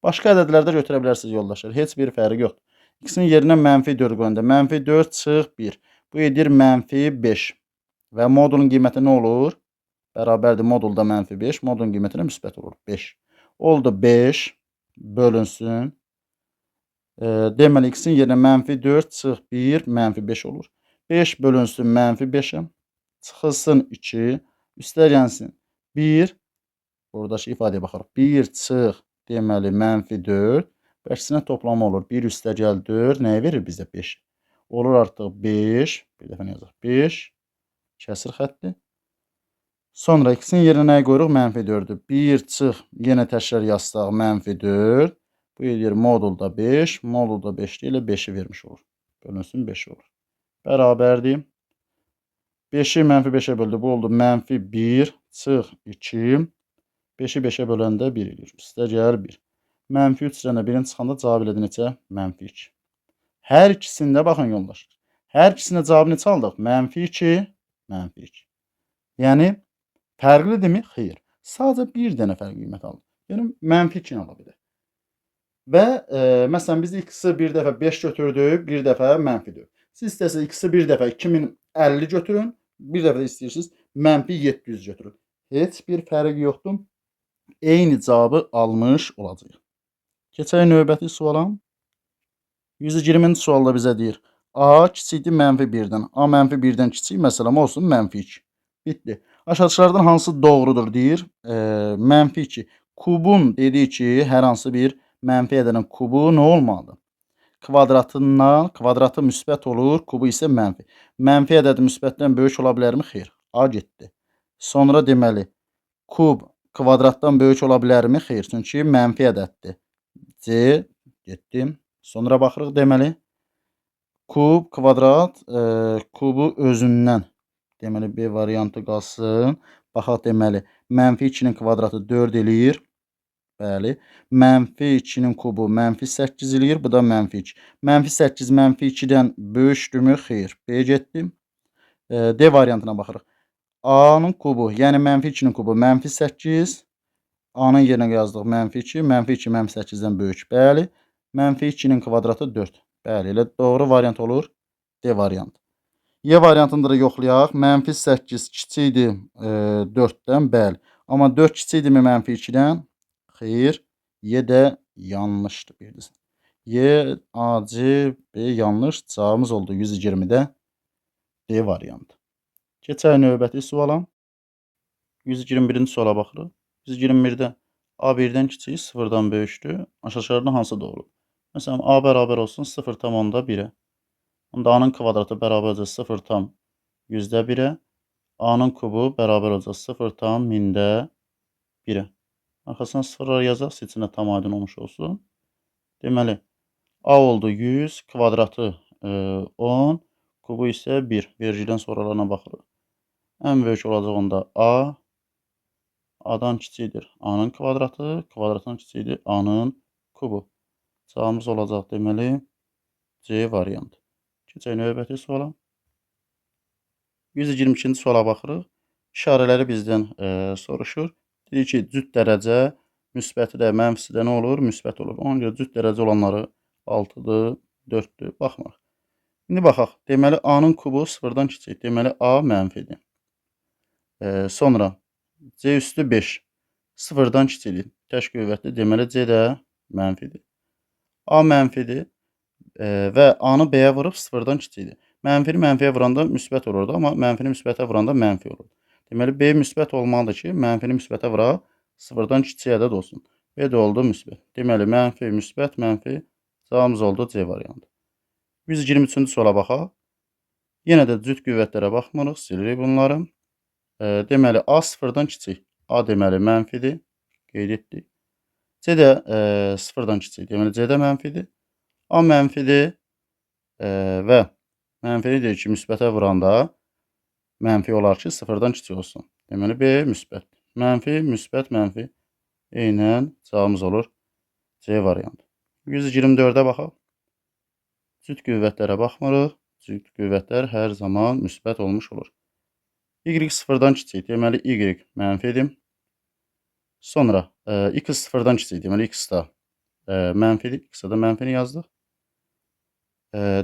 Başqa ədədlər də götürə bilərsiniz yoldaşlar. Heç bir fərqi yoxdur. X-in yerinə mənfi 4 qoyanda mənfi 4 çıx 1. Bu edir mənfi 5. Və modulun qiyməti nə olur? Bərabərdir modulda mənfi 5. Modulun qiyməti də müsbət olur. 5. Oldu 5 bölünsün. Deməli, x-in yerinə mənfi 4 çıx 1, mənfi 5 olur. 5 bölünsün mənfi 5-ə. Çıxılsın 2. Üstə gəlsin 1. Buradakı ifadəyə baxarıq. 1 çıx, deməli, mənfi 4. Bu əksinə toplama olur. 1 üstə gəl 4. Nəyi verir bizə? 5. Olur artıq 5. Bir dəfə nə yazaq? 5. Kəsir xətti. Sonra x-in yerinə nəyi qoyuruq? Mənfi 4-ü. 1 çıx, yenə təkrar yazsaq mənfi 4. Bu eləyir modulda 5. Modulda 5 ilə 5-i vermiş olur. Bölünsün 5 olur. Bərabərdir. 5-i mənfi 5-ə böldü. Bu oldu mənfi 1 çıx 2. 5-i 5-ə böləndə 1 eləyir. Üstə gəl 1. Mənfi 3 ilə 1-in çıxanda cavab elədi neçə? Mənfi 2. Hər ikisində baxın yoldaşlar. Hər ikisində cavabı neçə aldıq? Mənfi 2, mənfi 2. Yəni, fərqlidirmi? Xeyr. Sadəcə bir dənə fərqli qiymət aldıq. Yəni, mənfi 2 ala bilər. Və məsələn, biz x-i bir dəfə 5 götürdük, bir dəfə mənfi 4. Siz istəsəniz x-i bir dəfə 2050 götürün, bir dəfə də istəyirsiniz mənfi 700 götürün. Heç bir fərqi yoxdur. Eyni cavabı almış olacaq. Keçək növbəti suala. 120-ci sualda bizə deyir. A kiçikdir mənfi 1-dən. A mənfi 1-dən kiçik, məsələn, olsun mənfi 2. Bitdi. Aşağıdakilərdən hansı doğrudur deyir. Mənfi 2. Kubun dediyi ki, hər hansı bir mənfi ədədin kubu nə olmalıdır? Kvadratından, kvadratı müsbət olur, kubu isə mənfi. Mənfi ədəd müsbətdən böyük ola bilərmi? Xeyr. A getdi. Sonra deməli, kub kvadratdan böyük ola bilərmi? Xeyr. Çünki mənfi ədəddir. C getdi. Sonra baxırıq deməli, kub, kvadrat, kubu özündən. Deməli, B variantı qalsın. Baxaq deməli, mənfi 2-nin kvadratı 4 eləyir. Bəli. Mənfi 2-nin kubu mənfi 8 eləyir. Bu da mənfi 2. Mənfi 8 mənfi 2-dən böyükdürmü? Xeyr. B getdi. D variantına baxırıq. A-nın kubu, yəni mənfi 2-nin kubu mənfi 8. A-nın yerinə yazdıq mənfi 2. Mənfi 2 mənfi 8-dən böyük. Bəli. Mənfi 2-nin kvadratı 4. Bəli, elə doğru variant olur. D variantı. Y variantını da yoxlayaq. Mənfi 8 kiçikdir 4-dən. Bəli. Amma 4 kiçikdirmi mənfi 2-dən? Xeyr. Y də yanlışdır. Bilirsiniz. Y, A, C, B yanlış. Cavabımız oldu 120-də D variantı. Keçək növbəti suala. 121-ci suala baxırıq. 121-də A 1-dən kiçik, 0-dan böyükdür. Aşağıdan hansı doğrudur? Məsələn, A bərabər olsun 0,1-ə. Onda A-nın kvadratı bərabər olacaq 0,1-ə. A-nın kubu bərabər olacaq 0,1-ə. Arxasına sıfırlar yazaq, seçinə tam aydın olmuş olsun. Deməli, A oldu 100, kvadratı 10, kubu isə 1. Vergidən sonralarına baxırıq. Ən böyük olacaq onda A. A-dan kiçikdir A-nın kvadratı, kvadratdan kiçikdir A-nın kubu. Cavabımız olacaq deməli C variantı. Keçək növbəti suala. 122-ci suala baxırıq. İşarələri bizdən soruşur. Deyir ki, cüt dərəcə müsbəti də, mənfisi də nə olur? Müsbət olur. Ona görə cüt dərəcə olanları 6-dır, 4-dür. Baxmırıq. İndi baxaq. Deməli, A-nın kubu 0-dan kiçik. Deməli, A mənfidir. Sonra C üstü 5 0-dan kiçikdir. Tək qüvvətli. Deməli, C də mənfidir. A mənfidir və A-nı B-yə vurub 0-dan kiçikdir. Mənfini mənfiyə vuranda müsbət olurdu, amma mənfini müsbətə vuranda mənfi olurdu. Deməli, B müsbət olmalıdır ki, mənfini müsbətə vuraq, 0-dan kiçik ədəd olsun. B də oldu müsbət. Deməli, mənfi, müsbət, mənfi. Cavabımız oldu C variantı. 123-cü suala baxaq. Yenə də cüt qüvvətlərə baxmırıq, silirik bunları. Deməli, A 0-dan kiçik. A deməli mənfidir. Qeyd etdik. C də 0-dan kiçik. Deməli, C də mənfidir. A mənfidir və mənfini deyir ki, müsbətə vuranda mənfi olar ki, 0-dan kiçik olsun. Deməli, B müsbətdir. Mənfi, müsbət, mənfi. Eynən cavabımız olur C variantı. 124-ə baxaq. Cüt qüvvətlərə baxmırıq. Cüt qüvvətlər hər zaman müsbət olmuş olur. Y 0-dan kiçik. Deməli, Y mənfidir. Sonra X 0-dan kiçik. Deməli, X da mənfidir. X-ə də mənfini yazdıq.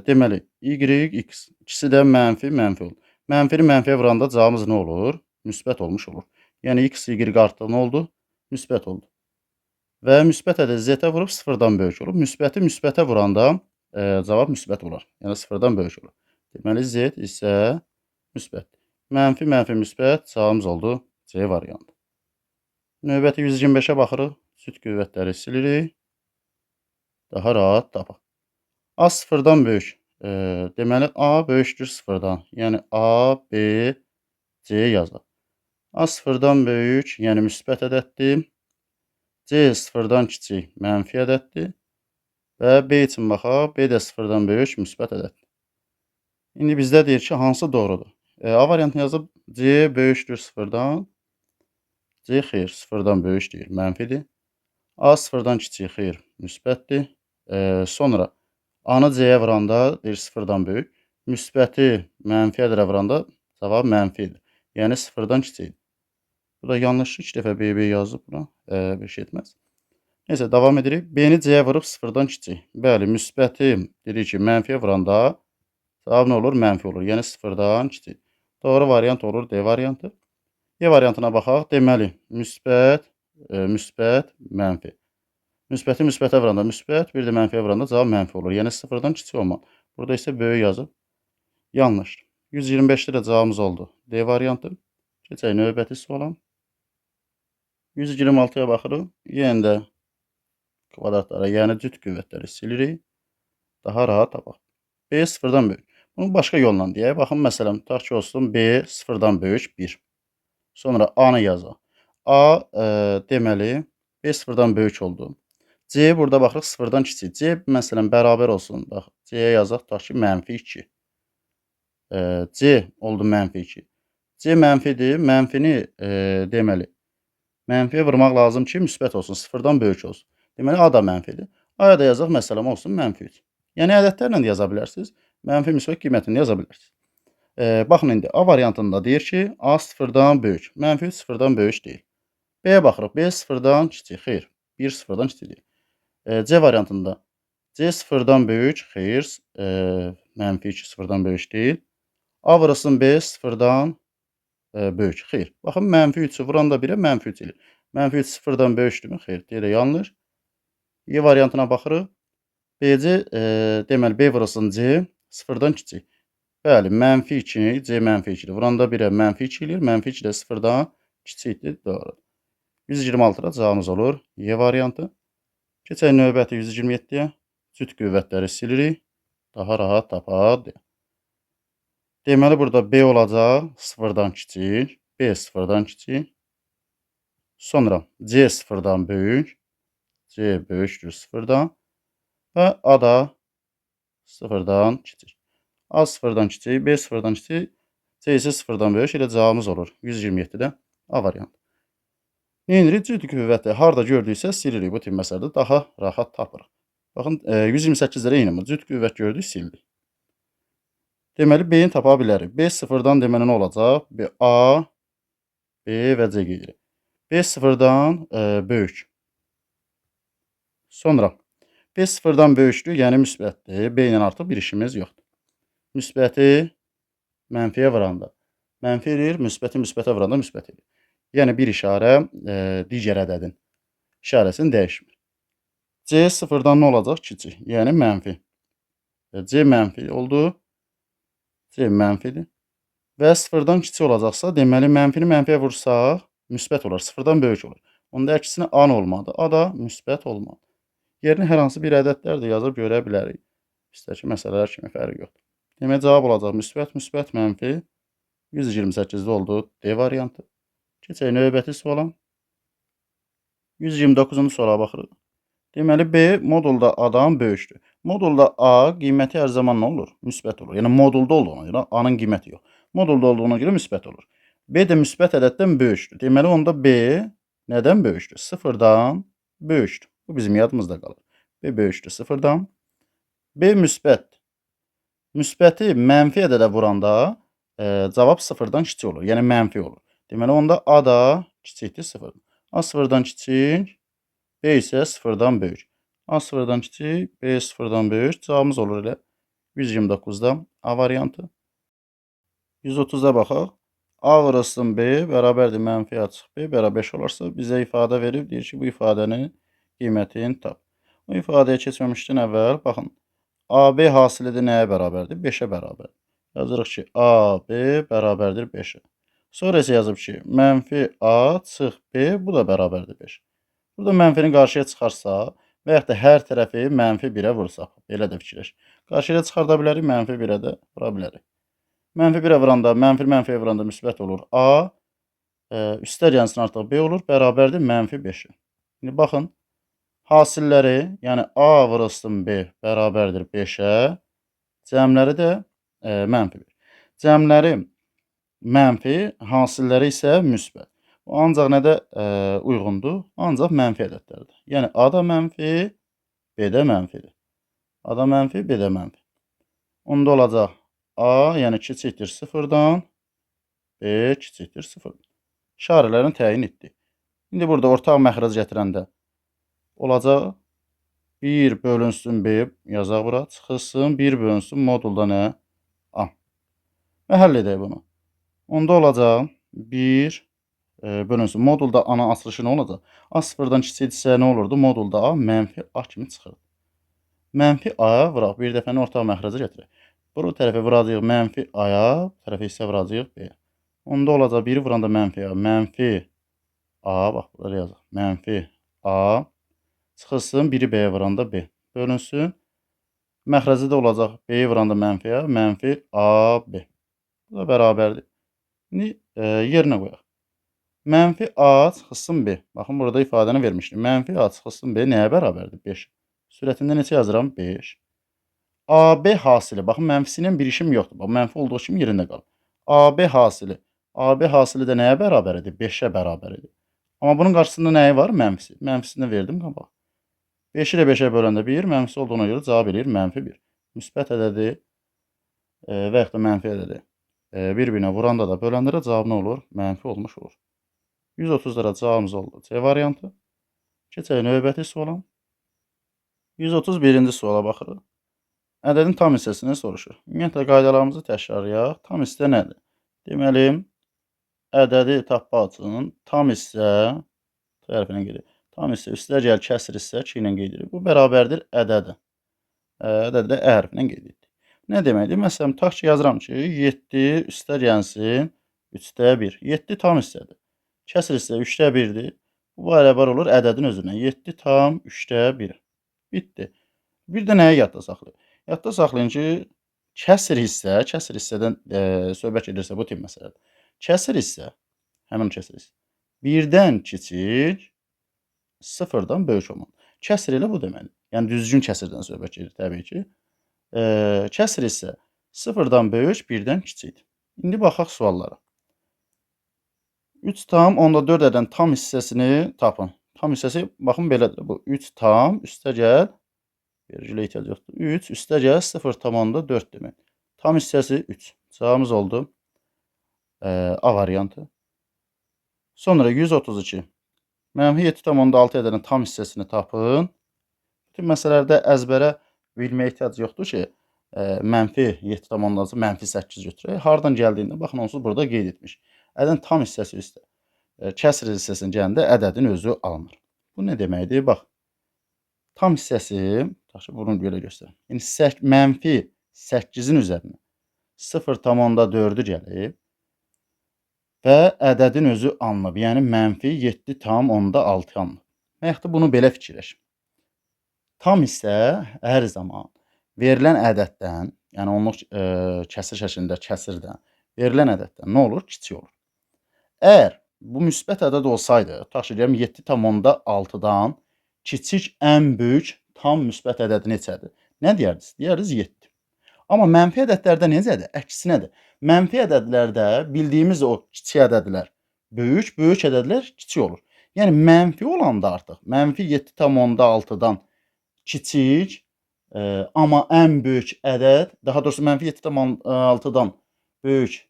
Deməli, Y, X ikisi də mənfi, mənfi olur. Mənfini mənfiyə vuranda cavabımız nə olur? Müsbət olmuş olur. Yəni, X, Y artıq nə oldu? Müsbət oldu. Və müsbət ədəd Z-ə vurub 0-dan böyük olur. Müsbəti müsbətə vuranda cavab müsbət olar. Yəni, 0-dan böyük olur. Deməli, Z isə müsbətdir. Mənfi, mənfi, müsbət cavabımız oldu C variantı. Növbəti 125-ə baxırıq. Cüt qüvvətləri silirik. Daha rahat tapaq. A 0-dan böyük. Deməli, A böyükdür 0-dan. Yəni, A, B, C yazaq. A 0-dan böyük, yəni müsbət ədəddir. C 0-dan kiçik, mənfi ədəddir. Və B üçün baxaq. B də 0-dan böyük, müsbət ədəddir. İndi bizdə deyir ki, hansı doğrudur? A variantını yazıb C böyükdür 0-dan. C xeyr, 0-dan böyük deyir, mənfidir. A 0-dan kiçik, xeyr, müsbətdir. Sonra A-nı C-yə vuranda deyir 0-dan böyük. Müsbəti mənfi ədədə vuranda cavab mənfidir. Yəni 0-dan kiçikdir. Bu da yanlış. 2 dəfə B, B yazıb buna. Bir şey etməz. Neysə, davam edirik. B-ni C-yə vurub 0-dan kiçik. Bəli, müsbəti dedik ki, mənfiyə vuranda cavab nə olur? Mənfi olur. Yəni 0-dan kiçik. Doğru variant olur D variantı. E variantına baxaq. Deməli, müsbət, müsbət, mənfi. Müsbəti müsbətə vuranda müsbət, bir də mənfiyə vuranda cavab mənfi olur. Yəni 0-dan kiçik olmalı. Burada isə böyük yazıb. Yanlışdır. 125-də də cavabımız oldu. D variantı. Keçək növbəti suala. 126-ya baxırıq. Yenə də kvadratlara, yəni cüt qüvvətləri silirik. Daha rahat tapaq. B 0-dan böyük. Bunu başqa yolla deyək. Baxın, məsələn, tutaq ki, olsun B 0-dan böyük 1. Sonra A-nı yazaq. A deməli, B 0-dan böyük oldu. C burada baxırıq 0-dan kiçik. C məsələn bərabər olsun. Bax, C-yə yazaq, tutaq ki, mənfi 2. C oldu mənfi 2. C mənfidir. Mənfini deməli, mənfiyə vurmaq lazım ki, müsbət olsun, 0-dan böyük olsun. Deməli, A da mənfidir. A-ya da yazaq, məsələn, olsun mənfi 3. Yəni, ədədlərlə də yaza bilərsiniz. Mənfi müsbət qiymətini yaza bilərsiniz. Baxın indi A variantında deyir ki, A sıfırdan böyük. Mənfi 3 sıfırdan böyük deyil. B-yə baxırıq. B sıfırdan kiçik. Xeyr. 1 sıfırdan kiçik deyil. C variantında C sıfırdan böyük. Xeyr. Mənfi 2 sıfırdan böyük deyil. A vurulsun B sıfırdan böyük. Xeyr. Baxın, mənfi 3-ü vuranda 1-ə mənfi 3 eləyir. Mənfi 3 sıfırdan böyükdürmü? Xeyr. D də yanlış. Y variantına baxırıq. BC, deməli, B vurulsun C sıfırdan kiçik. Bəli, mənfi 2-ni, C mənfi 2-dir. Vuranda 1-ə mənfi 2 eləyir. Mənfi 2 də sıfırdan kiçikdir. Doğru. 126-da cavabımız olur. Y variantı. Keçək növbəti 127-yə. Cüt qüvvətləri silirik. Daha rahat tapaq. Deməli, burada B olacaq sıfırdan kiçik. B sıfırdan kiçik. Sonra C sıfırdan böyük. C böyükdür sıfırdan. Və A da sıfırdan kiçik. A sıfırdan kiçik, B sıfırdan kiçik, C isə sıfırdan böyük. Elə cavabımız olur. 127-də A variantı. Nə edirik? Cüt qüvvəti harda gördüksə silirik. Bu tip məsələdə daha rahat tapırıq. Baxın, 128-də eyni. Cüt qüvvət gördük, sildik. Deməli, B-ni tapa bilərik. B sıfırdan deməli nə olacaq? B, A, B və C qeyd edirik. B sıfırdan böyük. Sonra B sıfırdan böyükdür, yəni müsbətdir. B ilə artıq bir işimiz yoxdur. Müsbəti mənfiyə vuranda mənfi eləyir, müsbəti müsbətə vuranda müsbət eləyir. Yəni bir işarə digər ədədin işarəsini dəyişmir. C sıfırdan nə olacaq? Kiçik, yəni mənfi. C mənfi oldu. C mənfidir. Və sıfırdan kiçik olacaqsa, deməli mənfini mənfiyə vursaq, müsbət olar, sıfırdan böyük olur. Onda əksinə A nə olmalıdır? A da müsbət olmalıdır. Yerinə hər hansı bir ədədlər də yazıb görə bilərik. İstəki məsələlər kimi fərqi yoxdur. Demək, cavab olacaq müsbət, müsbət, mənfi. 128-də oldu D variantı. Keçək növbəti suala. 129-cu suala baxırıq. Deməli, B modulda A-dan böyükdür. Modulda A qiyməti hər zaman nə olur? Müsbət olur. Yəni, modulda olduğuna görə A-nın qiyməti yox. Modulda olduğuna görə müsbət olur. B də müsbət ədəddən böyükdür. Deməli, onda B nədən böyükdür? Sıfırdan böyükdür. Bu bizim yadımızda qalır. B böyükdür sıfırdan. B müsbət. Müsbəti mənfi ədədə vuranda cavab sıfırdan kiçik olur. Yəni, mənfi olur. Deməli, onda A da kiçikdir sıfırdan. A sıfırdan kiçik, B isə sıfırdan böyük. A sıfırdan kiçik, B sıfırdan böyük. Cavabımız olur elə 129-da A variantı. 130-da baxaq. A vurulsun B bərabərdir mənfi A çıx B bərabər 5 olarsa bizə ifadə verib. Deyir ki, bu ifadənin qiymətini tap. Bu ifadəyə keçməmişdən əvvəl baxın. AB hasili də nəyə bərabərdir? 5-ə bərabərdir. Yazırıq ki, AB bərabərdir 5-ə. Sonra isə yazıb ki, mənfi A çıx B, bu da bərabərdir 5. Burada mənfini qarşıya çıxarsa və yaxud da hər tərəfi mənfi 1-ə vursaq, belə də fikirləş. Qarşıya çıxarda bilərik, mənfi 1-ə də vura bilərik. Mənfi 1-ə vuranda, mənfi mənfiyə vuranda müsbət olur A, üstə gəlsin artıq B olur, bərabərdir mənfi 5-ə. İndi baxın, hasilləri, yəni A vurulsun B bərabərdir 5-ə, cəmləri də mənfi 1. Cəmləri mənfi, hasilləri isə müsbət. Bu ancaq nədə uyğundur? Ancaq mənfi ədədlərdir. Yəni A da mənfi, B də mənfidir. A da mənfi, B də mənfi. Onda olacaq A, yəni kiçikdir sıfırdan, B kiçikdir sıfırdan. İşarələrini təyin etdik. İndi burada ortaq məxrəc gətirəndə olacaq 1 bölünsün B, yazaq bura, çıxılsın 1 bölünsün modulda nə? A. Və həll edək bunu. Onda olacaq 1 bölünsün. Modulda A-nın açılışı nə olacaq? A sıfırdan kiçikdirsə nə olurdu? Modulda A mənfi A kimi çıxırdı. Mənfi A-ya vuraq. Bir dəfəni ortaq məxrəcə gətirək. Bu tərəfə vuracağıq mənfi A-ya, bu tərəfə isə vuracağıq B-yə. Onda olacaq 1-i vuranda mənfi A. Mənfi A, bax burada yazaq. Mənfi A çıxılsın 1-i B-yə vuranda B. Bölünsün. Məxrəci də olacaq B-yi vuranda mənfi A, mənfi A, B. Bu da bərabərdir. İndi yerinə qoyaq. Mənfi A çıxılsın B. Baxın, burada ifadəni vermişdim. Mənfi A çıxılsın B nəyə bərabərdir? 5. Sürətində neçə yazıram? 5. AB hasili. Baxın, mənfisi ilə bir işim yoxdur. Bax, mənfi olduğu kimi yerində qalır. AB hasili. AB hasili də nəyə bərabər idi? 5-ə bərabər idi. Amma bunun qarşısında nəyi var? Mənfisi. Mənfisini verdim qabaq. 5-i də 5-ə böləndə 1, mənfisi olduğuna görə cavab eləyir mənfi 1. Müsbət ədədi və yaxud da mənfi ədədi. Bir-birinə vuranda da böləndə də cavab nə olur? Mənfi olmuş olur. 130-lara cavabımız oldu. C variantı. Keçək növbəti suala. 131-ci suala baxırıq. Ədədin tam hissəsini soruşur. Ümumiyyətlə, qaydalarımızı təkrarlayaq. Tam hissə nədir? Deməli, ədədi tapmaq üçün tam hissə T hərfi ilə qeyd edirik. Tam hissə üstə gəl kəsr hissə Q ilə qeyd edirik. Bu bərabərdir ədədi. Ədədi də Ə hərfi ilə qeyd edirik. Nə deməkdir? Məsələn, tutaq ki, yazıram ki, 7 üstə gəlsin 3-də 1. 7 tam hissədir. Kəsr hissə 3-də 1-dir. Bu bərabər olur ədədin özündən. 7 tam 3-də 1. Bitdi. Bir də nəyi yadda saxlayın? Yadda saxlayın ki, kəsr hissə, kəsr hissədən söhbət gedirsə bu tip məsələdir. Kəsr hissə, həmin kəsr hissə, 1-dən kiçik, 0-dan böyük olmalı. Kəsr elə bu deməkdir. Yəni, düzgün kəsirdən söhbət gedir təbii ki. Kəsr hissə 0-dan böyük, 1-dən kiçikdir. İndi baxaq suallara. 3,4 ədədin tam hissəsini tapın. Tam hissəsi, baxın belədir. Bu 3 tam üstə gəl, vergülə ehtiyac yoxdur. 3 üstə gəl 0,4 demək. Tam hissəsi 3. Cavabımız oldu. A variantı. Sonra 132. Mənfi 7,6 ədədin tam hissəsini tapın. Bütün məsələlərdə əzbərə bilməyə ehtiyac yoxdur ki, mənfi 7,6 mənfi 8 götürək. Hardan gəldiyində baxın onsuz burada qeyd etmiş. Ədədin tam hissəsi üstə. Kəsr hissəsinin gələndə ədədin özü alınır. Bu nə deməkdir? Bax, tam hissəsi, tutaq ki, bunu belə göstərim. Yəni, mənfi 8-in üzərinə 0,4-ü gəlib və ədədin özü alınıb. Yəni, mənfi 7,6 alınıb. Və yaxud da bunu belə fikirləşin. Tam hissə hər zaman verilən ədəddən, yəni onluq kəsir şəklində kəsirdən verilən ədəddən nə olur? Kiçik olur. Əgər bu müsbət ədəd olsaydı, tutaq ki, deyəm 7,6-dan kiçik ən böyük tam müsbət ədədi neçədir? Nə deyərdiniz? Deyərdiniz 7. Amma mənfi ədədlərdə necədir? Əksinədir. Mənfi ədədlərdə bildiyimiz o kiçik ədədlər böyük, böyük ədədlər kiçik olur. Yəni, mənfi olanda artıq, mənfi 7,6-dan kiçik, amma ən böyük ədəd, daha doğrusu mənfi 7,6-dan böyük,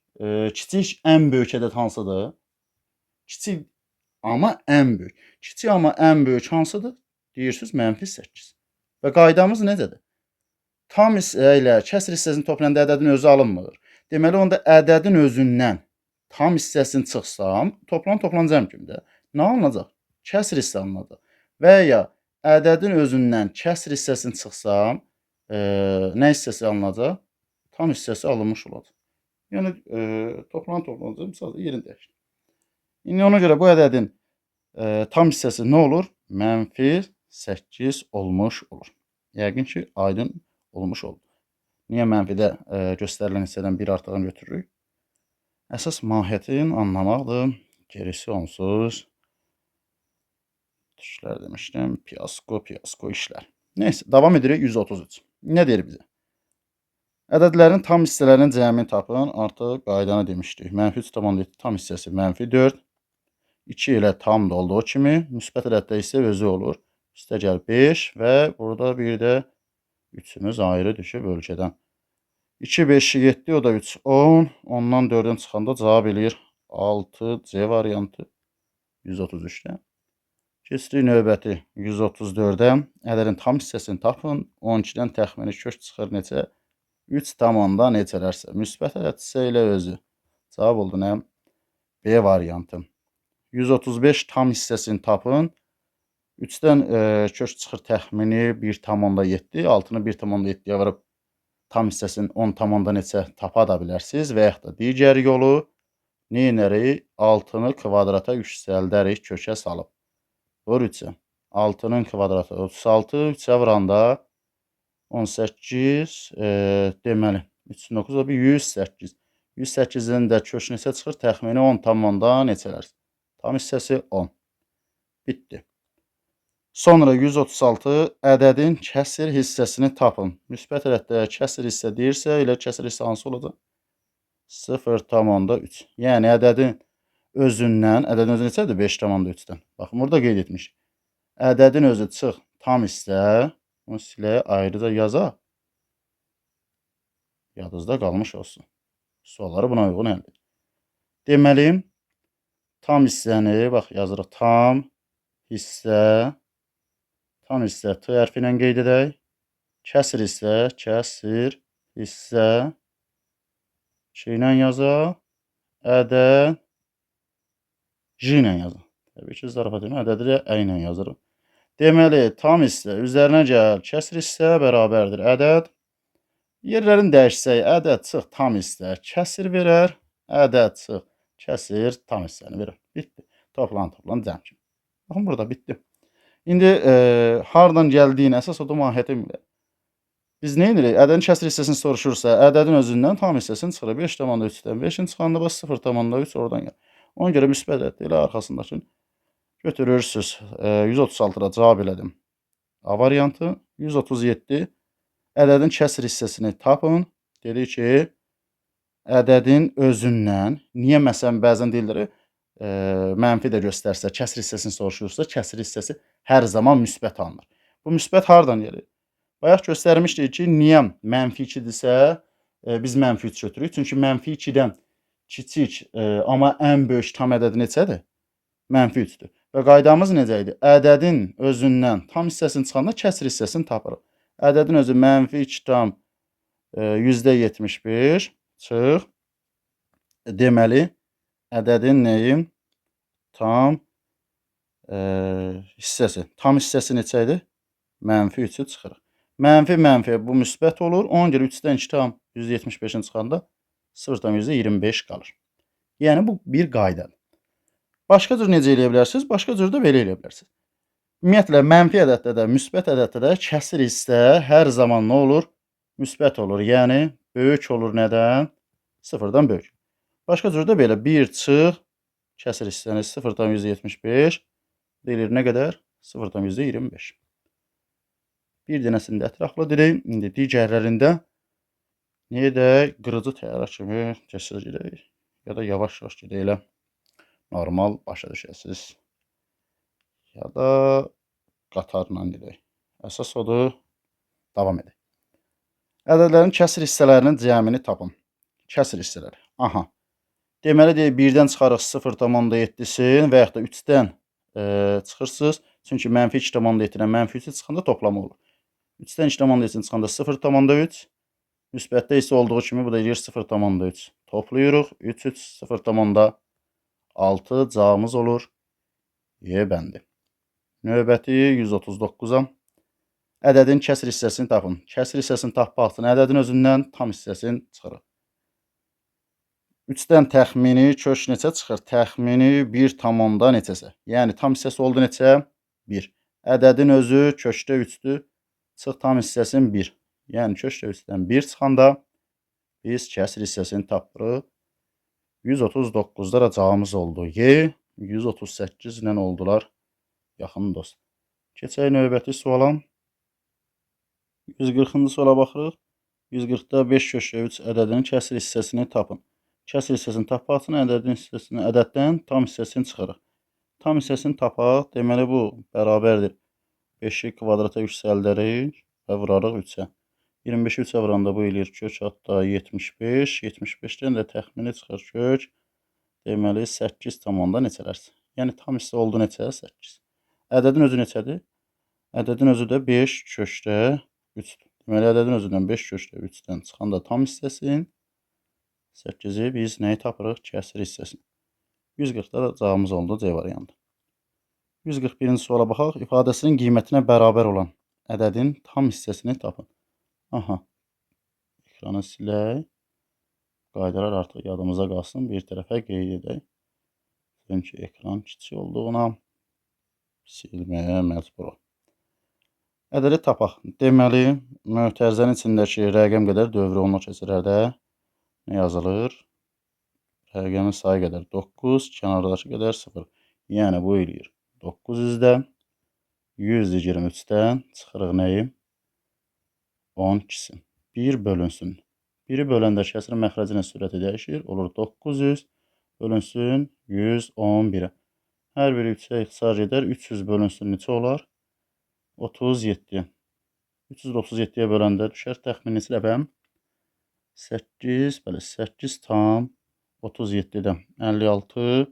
kiçik ən böyük ədəd hansıdır? Kiçik, amma ən böyük. Kiçik, amma ən böyük hansıdır? Deyirsiniz, mənfi 8. Və qaydamız necədir? Tam hissə ilə kəsr hissəsini toplayanda ədədin özü alınmır. Deməli, onda ədədin özündən tam hissəsini çıxsam, toplan toplanacam kimdə? Nə alınacaq? Kəsr hissə alınacaq. Və ya ədədin özündən kəsr hissəsini çıxsam, nə hissəsi alınacaq? Tam hissəsi alınmış olacaq. Yəni, toplan toplanacaq, sadəcə yerini dəyişir. İndi ona görə bu ədədin tam hissəsi nə olur? Mənfi 8 olmuş olur. Yəqin ki, aydın olmuş oldu. Niyə mənfidə göstərilən hissədən bir artığını götürürük? Əsas mahiyyətin anlamaqdır. Gerisi onsuz. Türklər demişdim. Fiyasko, fiyasko işlər. Neysə, davam edirik 133. Nə deyir bizə? Ədədlərin tam hissələrinin cəmini tapın. Artıq qaydanı demişdik. Mənfi 3,7 tam hissəsi mənfi 4. 2 ilə tam da olduğu kimi müsbət ədəddə isə özü olur. Üstə gəl 5 və burada bir də 3-ümüz ayrı düşüb ölkədən. 2, 5, 7, o da 3, 10. 10-dan 4-ün çıxanda cavab eləyir 6, C variantı 133-də. Keçirik növbəti 134-ə. Ədədin tam hissəsini tapın. 12-dən təxmini kök çıxır neçə? 3 tam onda neçələrsə. Müsbət ədədsə elə özü. Cavab oldu nə? B variantı. 135 tam hissəsini tapın. 3-dən kök çıxır təxmini 1,7. Altını 1,7-yə vurub tam hissəsinin 10 tam onda neçə tapa da bilərsiniz. Və yaxud da digər yolu neynərik? 6-nı kvadrata yüksəldərik, kökə salıb. Vur 3-ə. 6-nın kvadratı 36, 3-ə vuranda 18, deməli 3,9 o bir 108. 108-in də kök neçə çıxır? Təxmini 10 tam onda neçələr? Tam hissəsi 10. Bitdi. Sonra 136 ədədin kəsir hissəsini tapın. Müsbət ədəddə kəsir hissə deyirsə, elə kəsir hissə hansı olacaq? 0,3. Yəni ədədin özündən, ədədin özü neçədir? 5,3-dən. Baxın, burada qeyd etmiş. Ədədin özü çıx tam hissə, bunu siləyə ayrıca yazaq. Yadınızda qalmış olsun. Sualları buna uyğun həll edin. Deməli, tam hissəni, bax yazırıq, tam hissə T hərfi ilə qeyd edək. Kəsir hissə, kəsir hissə Ç ilə yazaq. Ədəd J ilə yazaq. Təbii ki, zarafat edirəm. Ədədi də Ə ilə yazırıq. Deməli, tam hissə üzərinə gəl, kəsir hissə bərabərdir ədəd. Yerlərini dəyişsək, ədəd çıx tam hissə kəsir verər. Ədəd çıx kəsir tam hissəni verər. Bitdi. Toplan, toplan, cəm kimi. Baxın, burada bitdi. İndi hardan gəldiyini, əsas odur mahiyyəti bilir. Biz nə edirik? Ədədin kəsir hissəsini soruşursa, ədədin özündən tam hissəsini çıxırıq. 5,3-dən 5-in çıxanda bax 0,3 oradan gəlir. Ona görə müsbət ədəd elə arxasındakını götürürsünüz. 136-da cavab elədim. A variantı. 137. Ədədin kəsir hissəsini tapın. Dedik ki, ədədin özündən, niyə məsələn bəzən deyirlər, mənfi də göstərsə, kəsir hissəsini soruşursa, kəsir hissəsi hər zaman müsbət alınır. Bu müsbət hardan gəlir? Bayaq göstərmişdik ki, niyə mənfi 2-dirsə, biz mənfi 3 götürürük. Çünki mənfi 2-dən kiçik, amma ən böyük tam ədədi neçədir? Mənfi 3-dür. Və qaydamız necə idi? Ədədin özündən tam hissəsini çıxanda kəsir hissəsini tapırıq. Ədədin özü mənfi 2 tam %75 çıx. Deməli, ədədin nəyim? Tam hissəsi. Tam hissəsi neçə idi? Mənfi 3-ü çıxırıq. Mənfi, mənfi bu müsbət olur. Ona görə 3-dən 2 tam %75-in çıxanda 0,25 qalır. Yəni, bu bir qaydadır. Başqa cür necə eləyə bilərsiniz? Başqa cür də belə eləyə bilərsiniz. Ümumiyyətlə, mənfi ədəddə də, müsbət ədəddə də kəsir hissə hər zaman nə olur? Müsbət olur. Yəni, böyük olur nədən? Sıfırdan böyük. Başqa cür də belə 1 çıx, kəsir hissəni 0,75 deyilir nə qədər? 0,25. Bir dənəsini də ətraflı dedik. İndi digərlərində niyə də qırıcı təyyarə kimi tez-tez gedək ya da yavaş-yavaş gedək elə normal başa düşəsiniz. Ya da qatarla gedək. Əsas odur, davam edək. Ədədlərin kəsir hissələrinin cəmini tapın. Kəsir hissələri. Aha. Deməli, deyək, 1-dən çıxarıq 0,7-sini və yaxud da 3-dən çıxırsınız. Çünki mənfi 2,7-dən mənfi 3-ü çıxanda toplama olur. 3-dən 2,7-ni çıxanda 0,3. Müsbətdə isə olduğu kimi bu da eləyir 0,3. Toplayırıq. 3, 3, 0,6 cavabımız olur. Y bəndi. Növbəti 139-a. Ədədin kəsir hissəsini tapın. Kəsir hissəsini tapmaq üçün ədədin özündən tam hissəsini çıxırıq. 3-dən təxmini kök neçə çıxır? Təxmini 1 tam onda neçəsə. Yəni, tam hissəsi oldu neçə? 1. Ədədin özü kökdə 3-dür. Çıx tam hissəsini 1. Yəni, kökdə 3-dən 1 çıxanda biz kəsir hissəsini tapırıq. 139-da da cavabımız oldu. Y, 138 ilə oldular yaxın dost. Keçək növbəti suala. 140-cı suala baxırıq. 140-da 5 kökdə 3 ədədinin kəsir hissəsini tapın. Kəsir hissəsini tapmaq üçün ədədin hissəsini, ədəddən tam hissəsini çıxırıq. Tam hissəsini tapaq. Deməli, bu bərabərdir. 5-i kvadrata yüksəldərik və vurarıq 3-ə. 25-i 3-ə vuranda bu eləyir kök, hatta 75. 75-dən də təxmini çıxır kök. Deməli, 8 tam onda neçələrsə. Yəni, tam hissə oldu neçə? 8. Ədədin özü neçədir? Ədədin özü də 5 kökdə 3-dür. Deməli, ədədin özündən 5 kökdə 3-dən çıxanda tam hissəsini 8-i biz nəyi tapırıq? Kəsir hissəsini. 140-da da cavabımız oldu C variantı. 141-ci suala baxaq. İfadəsinin qiymətinə bərabər olan ədədin tam hissəsini tapın. Aha. Ekranı silək. Qaydalar artıq yadımıza qalsın. Bir tərəfə qeyd edək. Çünki ekran kiçik olduğuna silməyə məcburuq. Ədədi tapaq. Deməli, mötərizənin içindəki rəqəm qədər dövrü onluq kəsrlərdə nə yazılır? Rəqəmin sayı qədər 9, kənardakı qədər 0. Yəni, bu eləyir 900-də 123-dən çıxırıq nəyi? 12-sin. 1 bölünsün. 1-i böləndə kəsirin məxrəci ilə sürəti dəyişir. Olur 900 bölünsün 111-ə. Hər biri 3-ə ixtisar edər. 300 bölünsün neçə olar? 37. 337-yə böləndə düşər təxmini neçə dəfə? 8, bəli, 8 tam 37-dən 56,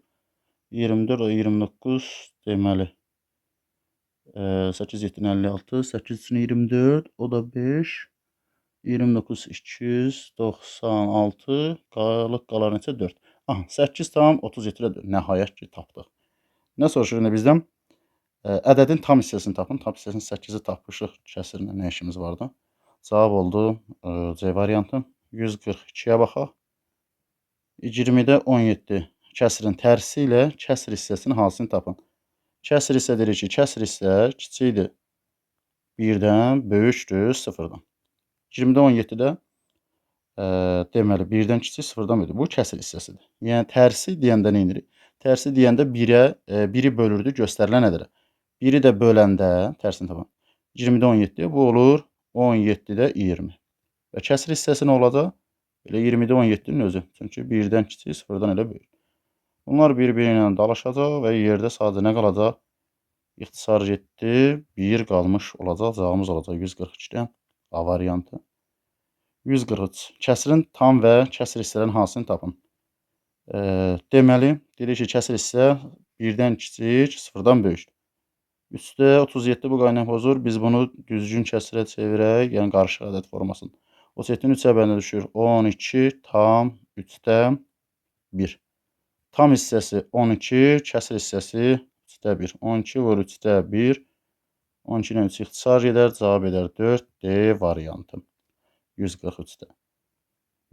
24, 29 deməli. 8, 7, 56, 8 üçün 24, o da 5, 29, 296, qalıq qalar neçə? 4. Aha, 8 tam 37-də 4. Nəhayət ki, tapdıq. Nə soruşur indi bizdən? Ədədin tam hissəsini tapın. Tam hissəsini 8-i tapmışıq. Kəsirlə nə işimiz vardı? Cavab oldu C variantı. 142-yə baxaq. 20-də 17 kəsirin tərsi ilə kəsir hissəsinin hansını tapın? Kəsir hissə deyirik ki, kəsir hissə kiçikdir 1-dən, böyükdür 0-dan. 20-də 17-də deməli 1-dən kiçik, 0-dan böyükdür. Bu kəsir hissəsidir. Yəni tərsi deyəndə nə edirik? Tərsi deyəndə 1-ə, 1-i bölürdü göstərilən ədədə. 1-i də böləndə tərsini tapın. 20-də 17 bu olur 17-də 20. Və kəsir hissəsi nə olacaq? Belə 20-də 17-nin özü. Çünki 1-dən kiçik, 0-dan elə böyük. Bunlar bir-biri ilə dalaşacaq və yerdə sadəcə nə qalacaq? İxtisar getdi, 1 qalmış olacaq. Cavabımız olacaq 142-dən A variantı. 143. Kəsirin tam və kəsir hissələrin hansını tapın? Deməli, deyirik ki, kəsir hissə 1-dən kiçik, 0-dan böyükdür. 3-də 37 bu qaynaq pozur. Biz bunu düzgün kəsirə çevirək, yəni qarışıq ədəd formasını. 37-nin 3-ə bəndə düşür. 12 tam 3-də 1. Tam hissəsi 12, kəsir hissəsi 3-də 1. 12 vur 3-də 1. 12 ilə 3 ixtisar gedər, cavab edər 4, D variantı. 143-də.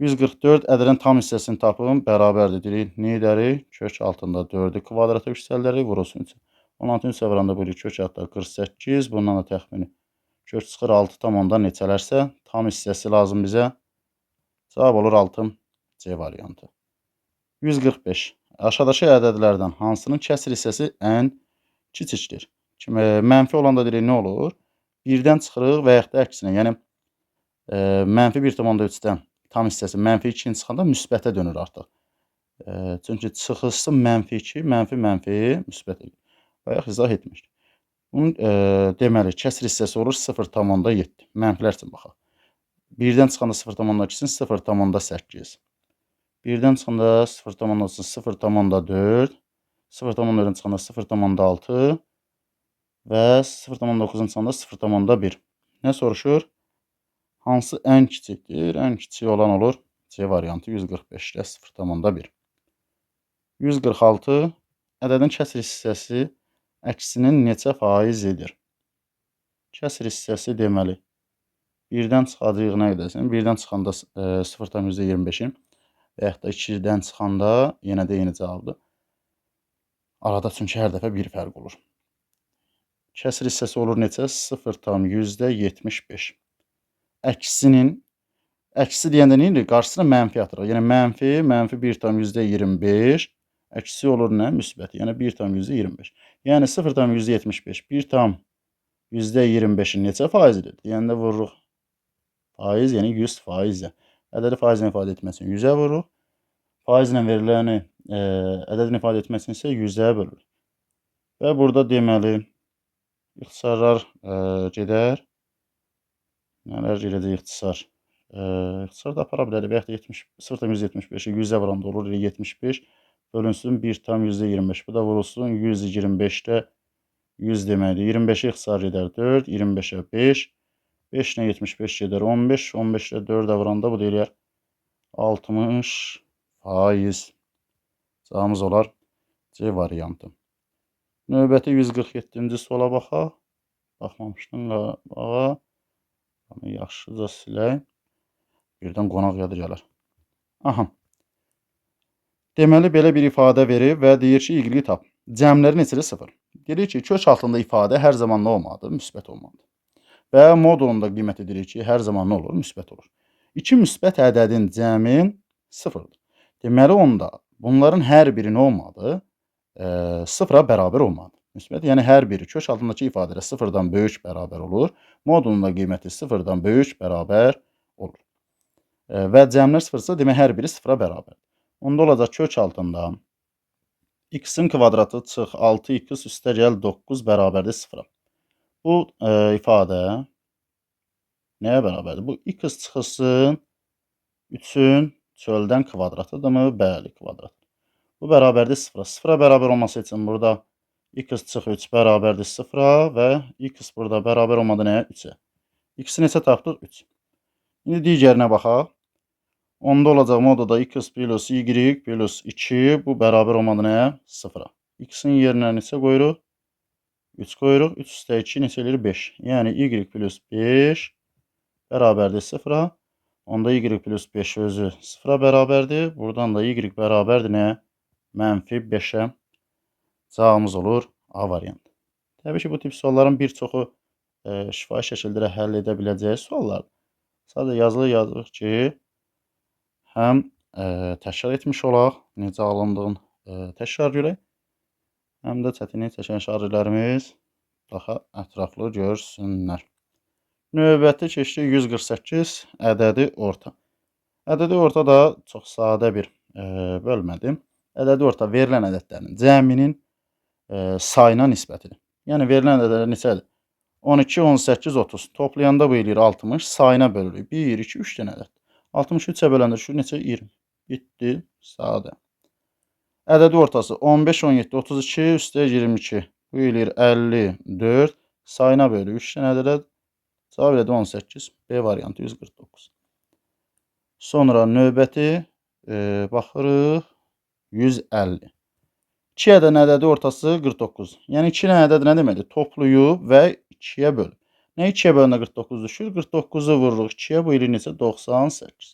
144 ədədin tam hissəsini tapın, bərabərdir. Deyirik, nə edərik? Kök altında 4-ü kvadrata yüksəldərik, vurulsun 3-ə. 16-nı 3-ə vuranda buyuruq, kök altında 48, bundan da təxmini kök çıxır 6 tam ondan neçələrsə, tam hissəsi lazım bizə. Cavab olur 6, C variantı. 145. Aşağıdakı ədədlərdən hansının kəsir hissəsi ən kiçikdir? Kimi, mənfi olanda deyirik, nə olur? 1-dən çıxırıq və yaxud da əksinə. Yəni, mənfi 1,3-dən tam hissəsi mənfi 2-ni çıxanda müsbətə dönür artıq. Çünki çıxılsın mənfi 2, mənfi mənfi müsbət edir. Bayaq izah etmişdik. Bunun deməli, kəsir hissəsi olur 0,7. Mənfilər üçün baxaq. 1-dən çıxanda 0,2-sin 0,8. 1-dən çıxanda 0,6 0,4, 0,4-dən çıxanda 0,6 və 0,9-dan çıxanda 0,1. Nə soruşur? Hansı ən kiçikdir? Ən kiçik olan olur C variantı 145-də 0,1. 146 ədədin kəsir hissəsi əksinin neçə faizidir? Kəsir hissəsi deməli 1-dən çıxacaq nə edəsin? 1-dən çıxanda 0,25-in və yaxud da 2-dən çıxanda yenə də eyni cavabdır. Arada çünki hər dəfə bir fərq olur. Kəsir hissəsi olur neçə? 0,75. Əksinin, əksi deyəndə nə edir? Qarşısına mənfi atırıq. Yəni mənfi, mənfi 1,25. Əksi olur nə? Müsbət. Yəni 1,25. Yəni 0,75. 1,25-in neçə faizidir? Deyəndə vururuq. Faiz, yəni 100 faizlə. Ədədi faizlə ifadə etmək üçün 100-ə vururuq. Faizlə veriləni ədədini ifadə etmək üçün isə 100-ə bölürük. Və burada deməli, ixtisarlar gedər. Nələr gedəcək ixtisar? İxtisar da apara bilərik. Və yaxud da 0,75-i 100-ə vuranda olur. 75 bölünsün 1,25. Bu da vurulsun 125-də 100 deməkdir. 25-ə ixtisar gedər 4, 25-ə 5. 5 ilə 75 gedər 15. 15-də 4-ə vuranda bu da eləyər 60 faiz. Cavabımız olar C variantı. Növbəti 147-ci suala baxaq. Baxmamışdım qabağa. Yaxşıca silək. Birdən qonaq yadı gələr. Aha. Deməli, belə bir ifadə verib və deyir ki, y tap. Cəmləri neçədir? 0. Deyir ki, kök altında ifadə hər zaman nə olmalıdır? Müsbət olmalıdır. Və modulunda qiymət edirik ki, hər zaman nə olur? Müsbət olur. İki müsbət ədədin cəmi 0-dır. Deməli, onda bunların hər biri nə olmalıdır? 0-a bərabər olmalıdır. Müsbət, yəni hər biri kök altındakı ifadədə 0-dan böyük bərabər olur. Modulun da qiyməti 0-dan böyük bərabər olur. Və cəmlər 0-sa, demək hər biri 0-a bərabərdir. Onda olacaq kök altında x-in kvadratı çıx 6x üstə gəl 9 bərabərdir 0-a. Bu ifadə nəyə bərabərdir? Bu x çıxılsın 3-ün çöldən kvadratıdırmı? Bəli, kvadrat. Bu bərabərdir 0-a. 0-a bərabər olması üçün burada x çıx 3 bərabərdir 0-a və x burada bərabər olmadı nəyə? 3-ə. X-i neçə tapdıq? 3. İndi digərinə baxaq. Onda olacaq modada x plus y plus 2. Bu bərabər olmadı nəyə? 0-a. X-in yerinə neçə qoyuruq? 3 qoyuruq. 3 üstə 2 neçə eləyir? 5. Yəni y plus 5 bərabərdir 0-a. Onda y plus 5 özü 0-a bərabərdir. Buradan da y bərabərdir nəyə? Mənfi 5-ə. Cavabımız olur A variantı. Təbii ki, bu tip sualların bir çoxu şifahi şəkildə həll edə biləcəyi suallardır. Sadəcə yazılı yazırıq ki, həm təkrar etmiş olaq, necə alındığını təkrar görək, həm də çətinlik çəkən şagirdlərimiz daha ətraflı görsünlər. Növbəti keçdik 148 ədədi orta. Ədədi orta da çox sadə bir bölmədir. Ədədi orta verilən ədədlərin cəminin sayına nisbətidir. Yəni verilən ədədlər neçədir? 12, 18, 30. Toplayanda bu eləyir 60. Sayına bölürük. 1, 2, 3 dənə ədəd. 63-ə böləndə düşür neçə? 20. Bitdi. Sadə. Ədədi ortası 15, 17, 32, üstə 22. Bu eləyir 54. Sayına bölürük. 3 dənə ədəd. Cavab elədi 18. B variantı 149. Sonra növbəti baxırıq 150. 2 ədədin ədədi ortası 49. Yəni 2 dənə ədəd nə deməkdir? Toplayıb və 2-yə bölüb. Nə 2-yə böləndə 49 düşür? 49-u vururuq 2-yə, bu eləyir neçə? 98.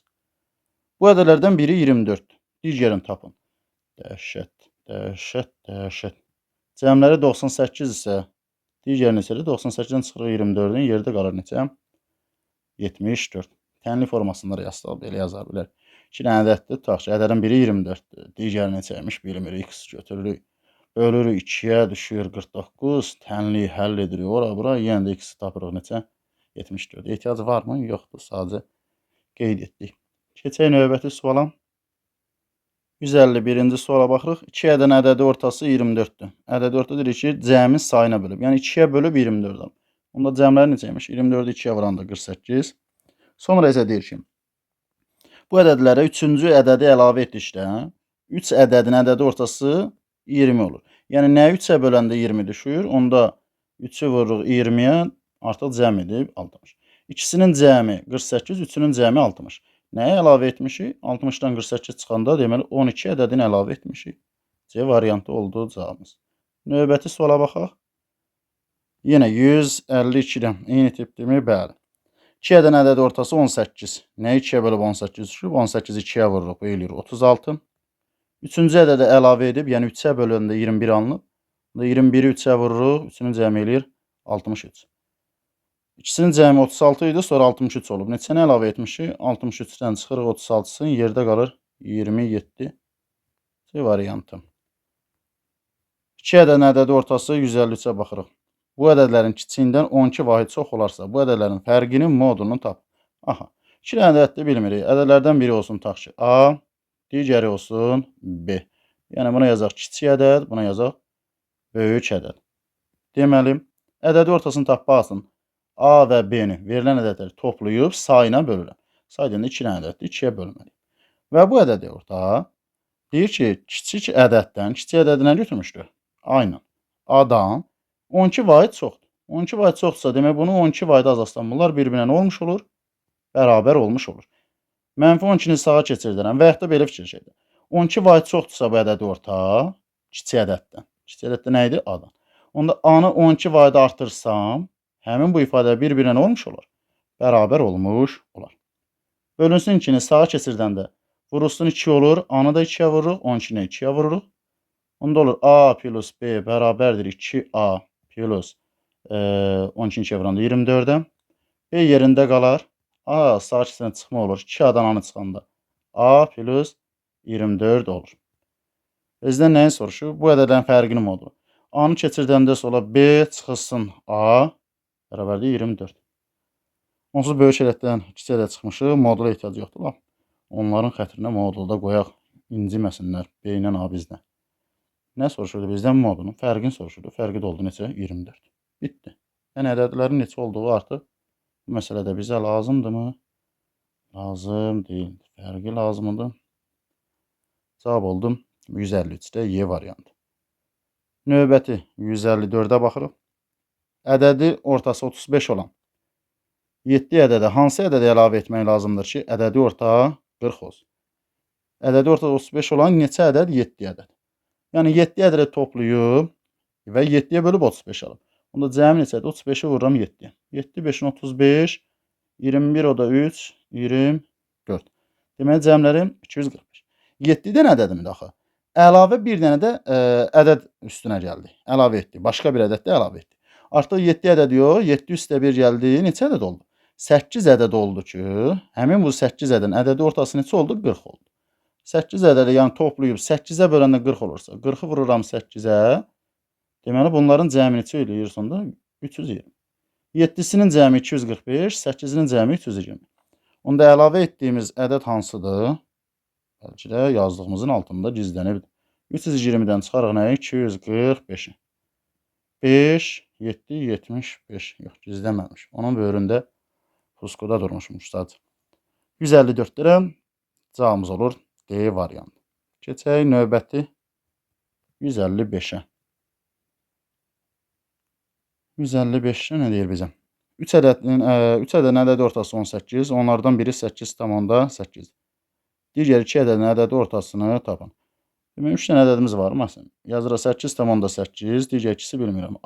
Bu ədədlərdən biri 24-dür. Digərini tapın. Dəhşət, dəhşət, dəhşət. Cəmləri 98 isə digəri neçədir? 98-dən çıxırıq 24-ün, yerdə qalır neçə? 74. Tənli formasında da yazsaq, belə yazar bilər. 2 dənə ədəddir, tutaq ki, ədədin biri 24-dür, digəri neçəymiş bilmirik, x götürürük, bölürük 2-yə, düşür 49, tənliyi həll edirik, ora bura, yenə də x tapırıq neçə? 74. Ehtiyac varmı? Yoxdur, sadəcə qeyd etdik. Keçək növbəti suala. 151-ci suala baxırıq. 2 ədədin ədədi ortası 24-dür. Ədədi orta deyirik ki, cəmin sayına bölüb. Yəni 2-yə bölüb 24 alıb. Onda cəmləri neçəymiş? 24-ü 2-yə vuranda 48. Sonra isə deyir ki, bu ədədlərə 3-cü ədədi əlavə etdikdə 3 ədədin ədədi ortası 20 olur. Yəni nə 3-ə böləndə 20 düşür, onda 3-ü vururuq 20-yə, artıq cəm edib 60. İkisinin cəmi 48, üçünün cəmi 60. Nəyə əlavə etmişik? 60-dan 48 çıxanda deməli 12 ədədini əlavə etmişik. C variantı oldu cavabımız. Növbəti suala baxaq. Yenə 152-dən eyni tipdirmi? Bəli. 2 ədədin ədədi ortası 18. Nəyi 2-yə bölüb 18 düşür? 18-i 2-yə vururuq, bu eləyir 36. 3-cü ədədi əlavə edib, yəni 3-ə böləndə 21 alınıb. 21-i 3-ə vururuq, 3-ünün cəmi eləyir 63. İkisinin cəmi 36 idi, sonra 63 olub. Neçəni əlavə etmişik? 63-dən çıxırıq 36-sını, yerdə qalır 27. C variantı. 2 ədədin ədədi ortası 153-ə baxırıq. Bu ədədlərin kiçiyindən 12 vahid çox olarsa, bu ədədlərin fərqinin modulunu tap. Aha, 2 dənə ədəddir bilmirik. Ədədlərdən biri olsun tutaq ki, A, digəri olsun B. Yəni buna yazaq kiçik ədəd, buna yazaq böyük ədəd. Deməli, ədədi ortasını tapmaq üçün A və B-ni verilən ədədləri toplayıb sayına bölürəm. Say deyəndə 2 dənə ədəddir, 2-yə bölməliyik. Və bu ədədi orta deyir ki, kiçik ədəddən, kiçik ədədi nə götürmüşdür? Aynen. A-dan 12 vahid çoxdur. 12 vahid çoxdursa, demək bunu 12 vahid azaltsam, bunlar bir-birinə nə olmuş olur? Bərabər olmuş olur. Mənfi 12-ni sağa keçirdirəm və yaxud da belə fikirləşək. 12 vahid çoxdursa bu ədədi orta, kiçik ədəddən. Kiçik ədəddə nə idi? A-dan. Onda A-nı 12 vahid artırsam, həmin bu ifadə bir-birinə nə olmuş olar? Bərabər olmuş olar. Bölünsün 2-ni sağa keçirdəndə vurulsun 2 olur. A-nı da 2-yə vururuq, 12-ni 2-yə vururuq. Onda olur A plus B bərabərdir 2A plus 12-ni 2-yə vuranda 24-ə. B yerində qalar. A sağ keçirdən çıxma olur. 2A-dan A-nı çıxanda A plus 24 olur. Bizdən nəyin soruşur? Bu ədədlərin fərqinin modulu. A-nı keçirdəndə sola B çıxılsın A bərabərdir 24. Onsuz böyük ədəddən kiçik ədəd çıxmışıq. Modula ehtiyac yoxdur. Lap onların xətrinə modulda qoyaq. İnciməsinlər B ilə A bizdən. Nə soruşurdu bizdən? Modulun fərqini soruşurdu. Fərqi də oldu neçə? 24. Bitdi. Yəni ədədlərin neçə olduğu artıq bu məsələdə bizə lazımdırmı? Lazım deyil. Fərqi lazımdır. Cavab oldu 153-də Y variantı. Növbəti 154-ə baxırıq. Ədədi ortası 35 olan 7 ədədə hansı ədədi əlavə etmək lazımdır ki, ədədi orta 40 olsun? Ədədi orta 35 olan neçə ədəd? 7 ədəd. Yəni 7 ədədi toplayıb və 7-yə bölüb 35 alıb. Onda cəmi neçədir? 35-i vururam 7-yə. 7, 5-in 35, 21, o da 3, 24. Deməli, cəmlərim 245. 7 dənə ədədimdir axı. Əlavə bir dənə də ədəd üstünə gəldi. Əlavə etdi. Başqa bir ədəd də əlavə etdi. Artıq 7 ədəd yox, 7 üstə 1 gəldi. Neçə ədəd oldu? 8 ədəd oldu ki, həmin bu 8 ədədin ədədi ortası neçə oldu? 40 oldu. 8 ədədi yəni toplayıb 8-ə böləndə 40 olursa, 40-ı vururam 8-ə. Deməli, bunların cəmi neçə eləyir sonda? 320. 7-sinin cəmi 245, 8-inin cəmi 320. Onda əlavə etdiyimiz ədəd hansıdır? Bəlkə də yazdığımızın altında gizlənib. 320-dən çıxarıq nəyi? 245-i. 5, 7, 75. Yox, gizlənməmiş. Onun böyründə puskuda durmuşmuş sadəcə. 154 lirə cavabımız olur D variantı. Keçək növbəti 155-ə. 155-ə nə deyir bizə? 3 ədədin 3 ədədin ədədi ortası 18, onlardan biri 8,8. Digər 2 ədədin ədədi ortasını tapın. Demək, 3 dənə ədədimiz var məsələn. Yazırıq 8,8, digər ikisi bilmirəm. A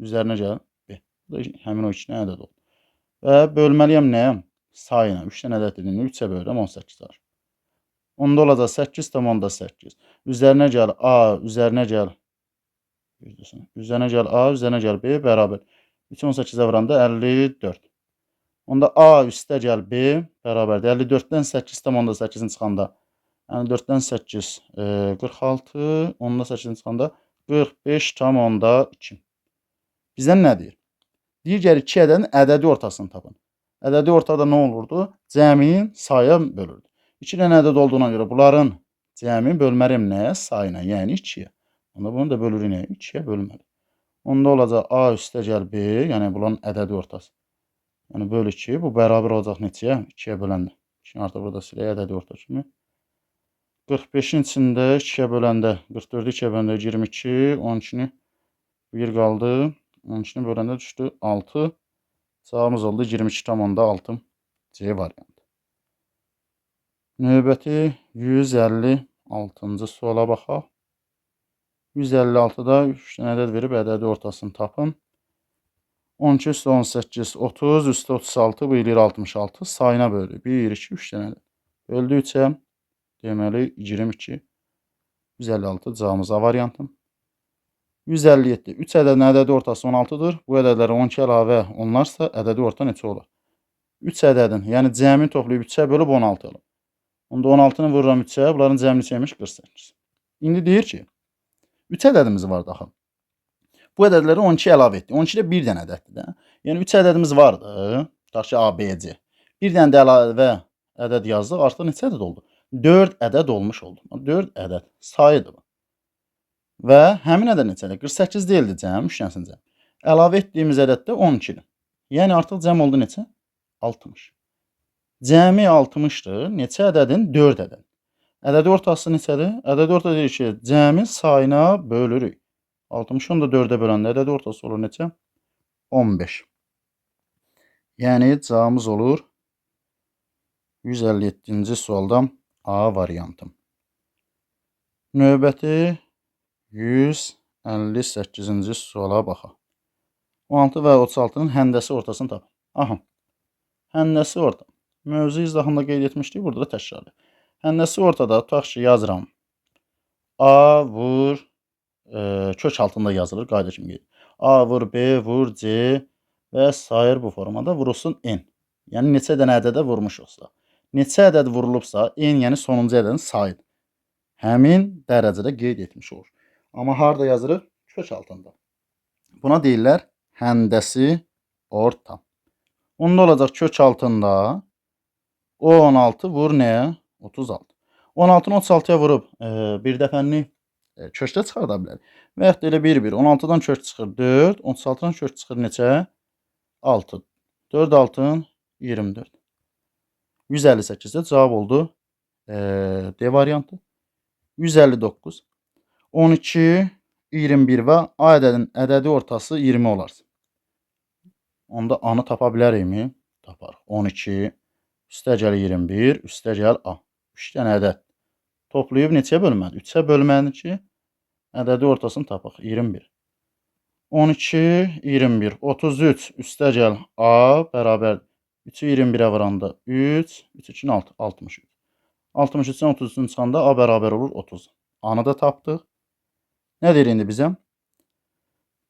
üzərinə gəl B. Bu da həmin o 2 dənə ədəd oldu. Və bölməliyəm nəyə? Sayına. 3 dənə ədəd dediyində 3-ə bölürəm 18 var. Onda olacaq 8,8. Üzərinə gəl A, üzərinə gəl. Üzərinə gəl A, üzərinə gəl B bərabər. 3 18-ə vuranda 54. Onda A üstə gəl B bərabərdir. 54-dən 8,8-in çıxanda 54-dən 8 46, onda 8-in çıxanda 45,2. Bizdən nə deyir? Digər 2 ədədin ədədi ortasını tapın. Ədədi ortada nə olurdu? Cəmin saya bölürdü. 2 dənə ədəd olduğuna görə bunların cəmin bölməliyəm nəyə? Sayına, yəni 2-yə. Onda bunu da bölürük nəyə? 2-yə bölməli. Onda olacaq A üstə gəl B, yəni bunların ədədi ortası. Yəni böl 2, bu bərabər olacaq neçəyə? 2-yə böləndə. 2-ni artıq burada silək ədədi orta kimi. 45-in içində 2-yə böləndə, 44-ü 2-yə böləndə 22, 12-ni 1 qaldı. 12-ni böləndə düşdü 6. Cavabımız oldu 22,6 C variantı. Növbəti 156-cı suala baxaq. 156-da 3 dənə ədəd verib ədədi ortasını tapın. 12 üstə 18, 30 üstə 36, bu eləyir 66. Sayına bölür. 1, 2, 3 dənə ədəd. Böldü 3-ə, deməli 22. 156 cavabımız A variantı. 157. 3 ədədin ədədi ortası 16-dır. Bu ədədlərə 12 əlavə olunarsa, ədədi orta neçə olar? 3 ədədin, yəni cəmini toplayıb 3-ə bölüb 16 alıb. Onda 16-nı vururam 3-ə, bunların cəmi neçəymiş? 48. İndi deyir ki, 3 ədədimiz vardı axı. Bu ədədləri 12 əlavə etdik. 12-də bir dənə ədəddir də. Yəni 3 ədədimiz vardı. Tutaq ki, A, B, C. Bir dənə də əlavə ədəd yazdıq. Artıq neçə ədəd oldu? 4 ədəd olmuş oldu. 4 ədəd sayıdır bu. Və həmin ədəd neçədir? 48 deyildi cəm, 3 dənəsini cəm. Əlavə etdiyimiz ədəd də 12-dir. Yəni artıq cəm oldu neçə? 60. Cəmi 60-dır. Neçə ədədin? 4 ədəd. Ədədi ortası neçədir? Ədədi orta deyir ki, cəmi sayına bölürük. 60-ı da 4-ə böləndə ədədi ortası olur neçə? 15. Yəni cavabımız olur 157-ci sualda A variantı. Növbəti 158-ci suala baxaq. 16 və 36-nın həndəsi ortasını tapın. Aha. Həndəsi orta. Mövzu izahında qeyd etmişdik, burada da təkrarlayaq. Həndəsi ortada, tutaq ki, yazıram. A vur, kök altında yazılır, qayda kimi qeyd. A vur, B vur, C və sair bu formada vurulsun N. Yəni neçə dənə ədədə vurmuşuqsa. Neçə ədəd vurulubsa, N yəni sonuncu ədədin sayıdır. Həmin dərəcədə qeyd etmiş olur. Amma harada yazırıq? Kök altında. Buna deyirlər həndəsi orta. Onda olacaq kök altında 16 vur nəyə? 36. 16-nı 36-ya vurub bir dəfənlik kökdə çıxarda bilərik. Və yaxud da elə 1-1. 16-dan kök çıxır 4, 36-dan kök çıxır neçə? 6. 4, 6, 24. 158-də cavab oldu D variantı. 159. 12, 21 və A ədədinin ədədi ortası 20 olar. Onda A-nı tapa bilərikmi? Taparıq. 12, üstəgəl 21, üstəgəl A. 3 dənə ədəd. Toplayıb neçəyə bölməlidir? 3-ə bölməlidir ki, ədədi ortasını tapaq. 21. 12, 21, 33, üstəgəl A bərabər 3-ü 21-ə vuranda 3, 3, 2, 6, 63. 63-dən 33-ün çıxanda A bərabər olur 30. A-nı da tapdıq. Nə deyir indi bizə?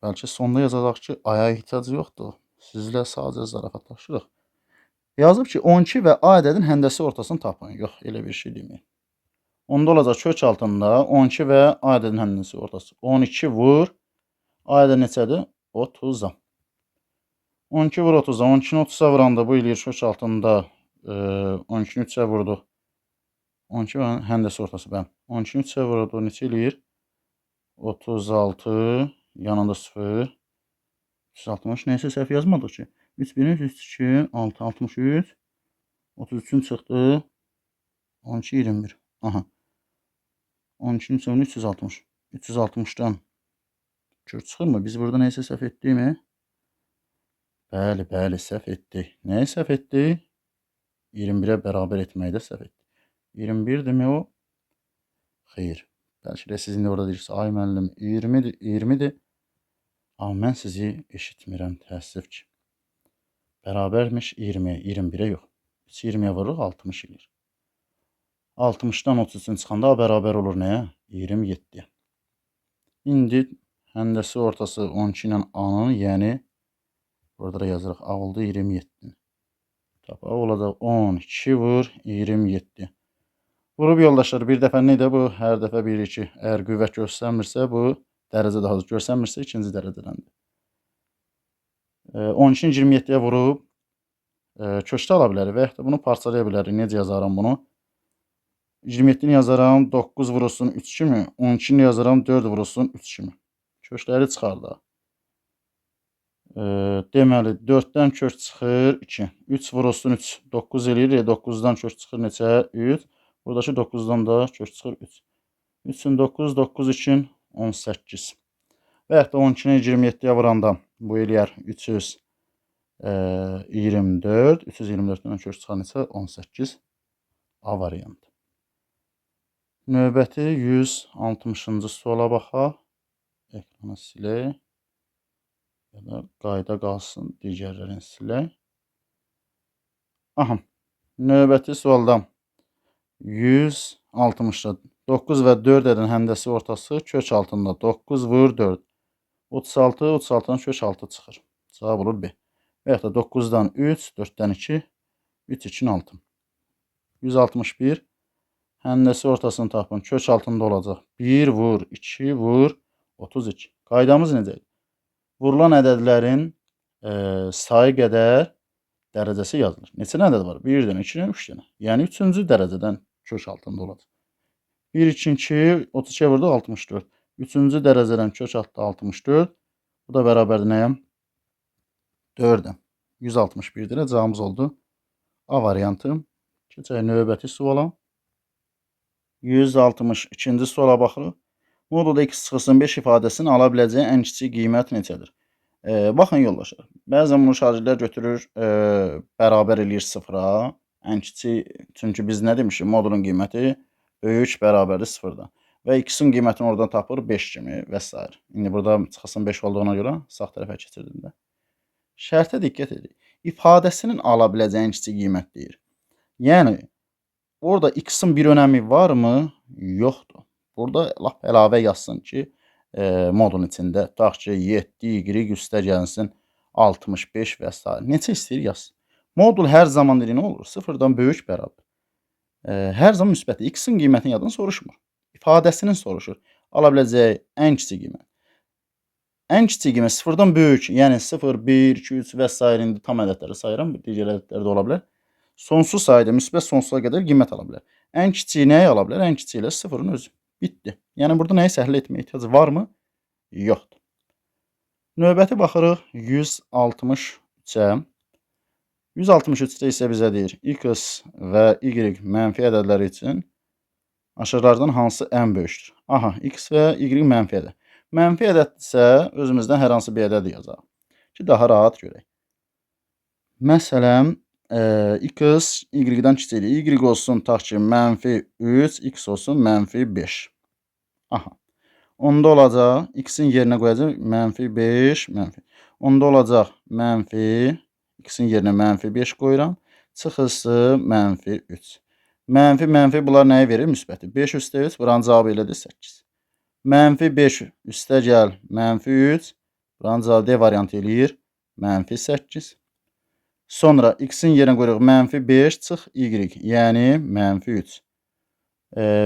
Bəlkə sonda yazacaq ki, A-ya ehtiyac yoxdur. Sizlə sadəcə zarafatlaşırıq. Yazıb ki, 12 və A ədədin həndəsi ortasını tapın. Yox, elə bir şey deməyin. Onda olacaq kök altında 12 və A ədədin həndəsi ortası. 12 vur. A ədədi neçədir? 30-a. 12 vur 30-a. 12-ni 30-a vuranda bu eləyir kök altında 12-ni 3-ə vurduq. 12 və həndəsi ortası, bəli. 12-ni 3-ə vurduq, neçə eləyir? 36, yanında 0. 360, nəysə səhv yazmadıq ki. 3, 1, 3, 2, 6, 63, 33-ün çıxdı. 12, 21. Aha. 12-nin sonu 360. 360-dan kök çıxırmı? Biz burada nəysə səhv etdikmi? Bəli, bəli, səhv etdik. Nəyi səhv etdik? 21-ə bərabər etməkdə səhv etdik. 21 demək o? Xeyr. Bəlkə də siz indi orada deyirsiniz, ay müəllim, 20-dir, 20-dir. Amma mən sizi eşitmirəm, təəssüf ki. Bərabərmiş 20-yə, 21-ə yox. 3 20-yə vururuq, 60 eləyir. 60-dan 33-ün çıxanda A bərabər olur nəyə? 27-yə. İndi həndəsi ortası 12 ilə A-nın, yəni burada da yazırıq, A oldu 27. Tapaq olacaq 12 vur 27. Vurub yoldaşlar, bir dəfə nə də bu? Hər dəfə 1, 2. Əgər qüvvət göstərmirsə, bu dərəcə daha az görsənmirsə, ikinci dərəcədəndir. 12-ni 27-yə vurub kökdə ala bilərik və yaxud da bunu parçalaya bilərik. Necə yazaram bunu? 27-ni yazaram 9 vurulsun 3 kimi, 12-ni yazaram 4 vurulsun 3 kimi. Kökləri çıxar da. Deməli, 4-dən kök çıxır 2. 3 vurulsun 3, 9 eləyir. 9-dan kök çıxır neçə? 3. Buradakı 9-dan da kök çıxır 3. 3-ün 9, 9 2-nin 18. Və yaxud da 12-ni 27-yə vuranda bu eləyər 324. 324-dən kök çıxar neçə? 18. A variantı. Növbəti 160-cı suala baxaq. Ekranı silək. Ya da qayda qalsın, digərlərini silək. Aha. Növbəti sualda 160-da 9 və 4 ədədin həndəsi ortası kök altında 9 vur 4. 36, 36-dan kök 6 çıxır. Cavab olur B. Və yaxud da 9-dan 3, 4-dən 2, 3, 2-nin 6. 161. Həndəsi ortasını tapın. Kök altında olacaq. 1 vur, 2 vur, 32. Qaydamız necə idi? Vurulan ədədlərin sayı qədər dərəcəsi yazılır. Neçə ədəd var? 1 dənə, 2 dənə, 3 dənə. Yəni 3-cü dərəcədən kök altında olacaq. 1, 2, 2, 32-yə vurduq 64. 3-cü dərəcədən kök altı 64. Bu da bərabərdir nəyə? 4-ə. 161 dənə cavabımız oldu. A variantı. Keçək növbəti suala. 162-ci suala baxırıq. Modulda x çıxılsın 5 ifadəsinin ala biləcəyi ən kiçik qiymət neçədir? Baxın yoldaşlar, bəzən bunu şagirdlər götürür, bərabər eləyir sıfıra. Ən kiçik, çünki biz nə demişik? Modulun qiyməti böyük bərabərdir sıfırdan. Və x-in qiymətini oradan tapır 5 kimi və s. İndi burada çıxılsın 5 olduğuna görə sağ tərəfə keçirdim də. Şərtə diqqət edin. İfadəsinin ala biləcəyi ən kiçik qiymət deyir. Yəni, orada x-in bir önəmi varmı? Yoxdur. Burada lap əlavə yazsın ki, modulun içində tutaq ki, 7, y üstə gəlsin 65 və s. Neçə istəyir yazsın. Modul hər zaman deyir, nə olur? Sıfırdan böyük bərabər. Hər zaman müsbətdir. X-in qiymətini yaddan soruşmur. İfadəsinin soruşur. Ala biləcəyi ən kiçik qiymət. Ən kiçik qiymət sıfırdan böyük, yəni 0, 1, 2, 3 və s. İndi tam ədədləri sayıram. Digər ədədlər də ola bilər. Sonsuz sayda müsbət sonsuza qədər qiymət ala bilər. Ən kiçiyi nəyi ala bilər? Ən kiçiyi ilə sıfırın özü. Bitdi. Yəni burada nəyisə həll etməyə ehtiyac varmı? Yoxdur. Növbəti baxırıq 163-ə. 163-də isə bizə deyir, X və Y mənfi ədədləri üçün aşağılardan hansı ən böyükdür? Aha, X və Y mənfi ədəd. Mənfi ədəddirsə, özümüzdən hər hansı bir ədəd yazaq ki, daha rahat görək. Məsələn, X Y-dən kiçikdir. Y olsun, tutaq ki, mənfi 3, X olsun, mənfi 5. Aha. Onda olacaq, X-in yerinə qoyacaq mənfi 5, mənfi. Onda olacaq mənfi, X-in yerinə mənfi 5 qoyuram. Çıxısı mənfi 3. Mənfi, mənfi bunlar nəyi verir? Müsbəti. 5 üstə 3, buranın cavabı elədir 8. Mənfi 5 üstə gəl, mənfi 3. Buranın cavabı D variantı eləyir. Mənfi 8. Sonra X-in yerinə qoyuruq mənfi 5 çıx Y, yəni mənfi 3.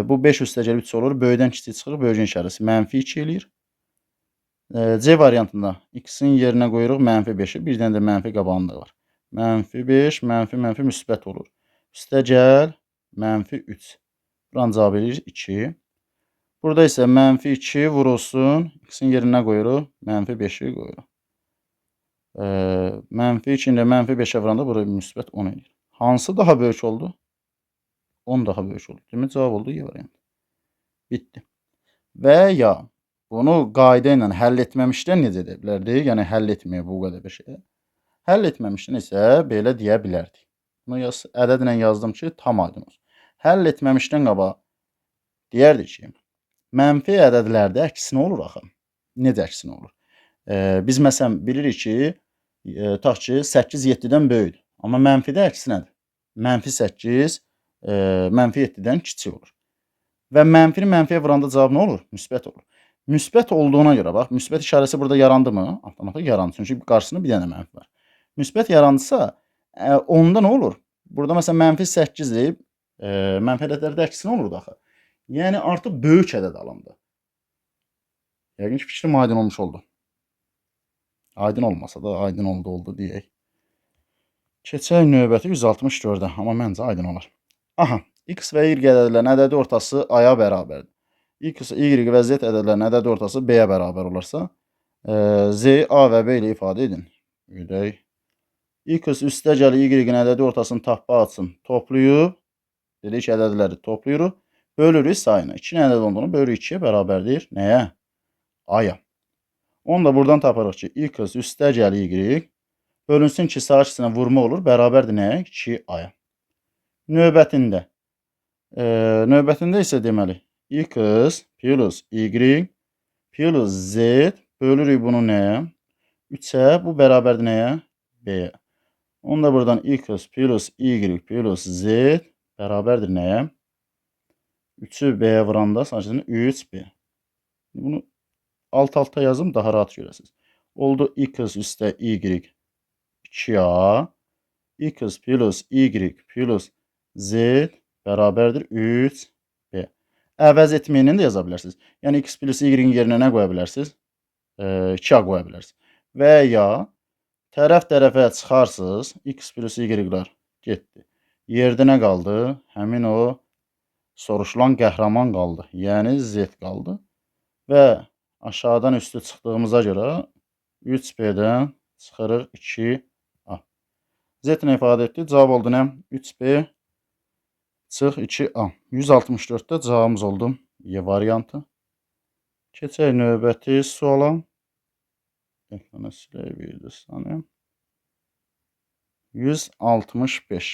Bu 5 üstə gəl 3 olur. Böyükdən kiçik çıxır, böyüyün işarəsi mənfi 2 eləyir. C variantında X-in yerinə qoyuruq mənfi 5-i. Bir dənə də mənfi qabağında var. Mənfi 5, mənfi, mənfi müsbət olur. Üstə gəl, mənfi 3. Buranın cavabı eləyir 2. Burada isə mənfi 2 vurulsun. X-in yerinə qoyuruq, mənfi 5-i qoyuruq. Mənfi 2 ilə mənfi 5-ə vuranda burada müsbət 10 eləyir. Hansı daha böyük oldu? 10 daha böyük oldu. Demək, cavab oldu Y variantı. Bitdi. Və ya bunu qayda ilə həll etməmişdən necə edə bilərdik? Yəni, həll etməyə bu qədər bir şey. Həll etməmişdən isə belə deyə bilərdik. Bunu ədədlə yazdım ki, tam aydın olsun. Həll etməmişdən qabaq deyərdik ki, mənfi ədədlərdə əksinə olur axı. Necə əksinə olur? Biz məsələn bilirik ki, tutaq ki, 8 7-dən böyükdür. Amma mənfidə əksinədir. Mənfi 8 mənfi 7-dən kiçik olur. Və mənfini mənfiyə vuranda cavab nə olur? Müsbət olur. Müsbət olduğuna görə, bax, müsbət işarəsi burada yarandı mı? Avtomatik yarandı. Çünki qarşısında bir dənə mənfi var. Müsbət yarandısa, onda nə olur? Burada məsələn mənfi 8 deyib, mənfi ədədlərdə əksinə olurdu axı. Yəni artıq böyük ədəd alındı. Yəqin ki, fikrim aydın olmuş oldu. Aydın olmasa da aydın oldu deyək. Keçək növbəti 164-ə, amma məncə aydın olar. Aha, X və Y ədədlərinin ədədi ortası A-ya bərabərdir. X, Y və Z ədədlərinin ədədi ortası B-yə bərabər olarsa, Z, A və B ilə ifadə edin. Ürək. X üstə gəlir Y-in ədədi ortasını tapmaq üçün toplayıb, dedik ki, ədədləri toplayırıq, bölürük sayına. 2-nin ədədi olduğunu bölürük 2-yə bərabərdir. Nəyə? A-ya. Onu da buradan tapırıq ki, X üstə gəlir Y, bölünsün ki, sağ ikisinə vurma olur, bərabərdir nəyə? 2A-ya. Növbətində. Növbətində isə deməli, X plus Y plus Z bölürük bunu nəyə? 3-ə, bu bərabərdir nəyə? B-yə. Onu da buradan X plus Y plus Z bərabərdir nəyə? 3-ü B-yə vuranda sadəcə 3B. Bunu alt-alta yazım, daha rahat görəsiniz. Oldu X üstə Y 2A, X plus Y plus Z bərabərdir 3B. Əvəz etməyini də yaza bilərsiniz. Yəni X plus Y-in yerinə nə qoya bilərsiniz? 2A qoya bilərsiniz. Və ya tərəf tərəfə çıxarsınız, X plus Y-lar getdi. Yerdə nə qaldı? Həmin o soruşulan qəhrəman qaldı. Yəni Z qaldı. Və aşağıdan üstü çıxdığımıza görə 3B-dən çıxırıq 2A. Z nə ifadə etdi? Cavab oldu nə? 3B çıx 2A. 164-də cavabımız oldu. Y variantı. Keçək növbəti suala. Ekranı silək bir saniyə. 165.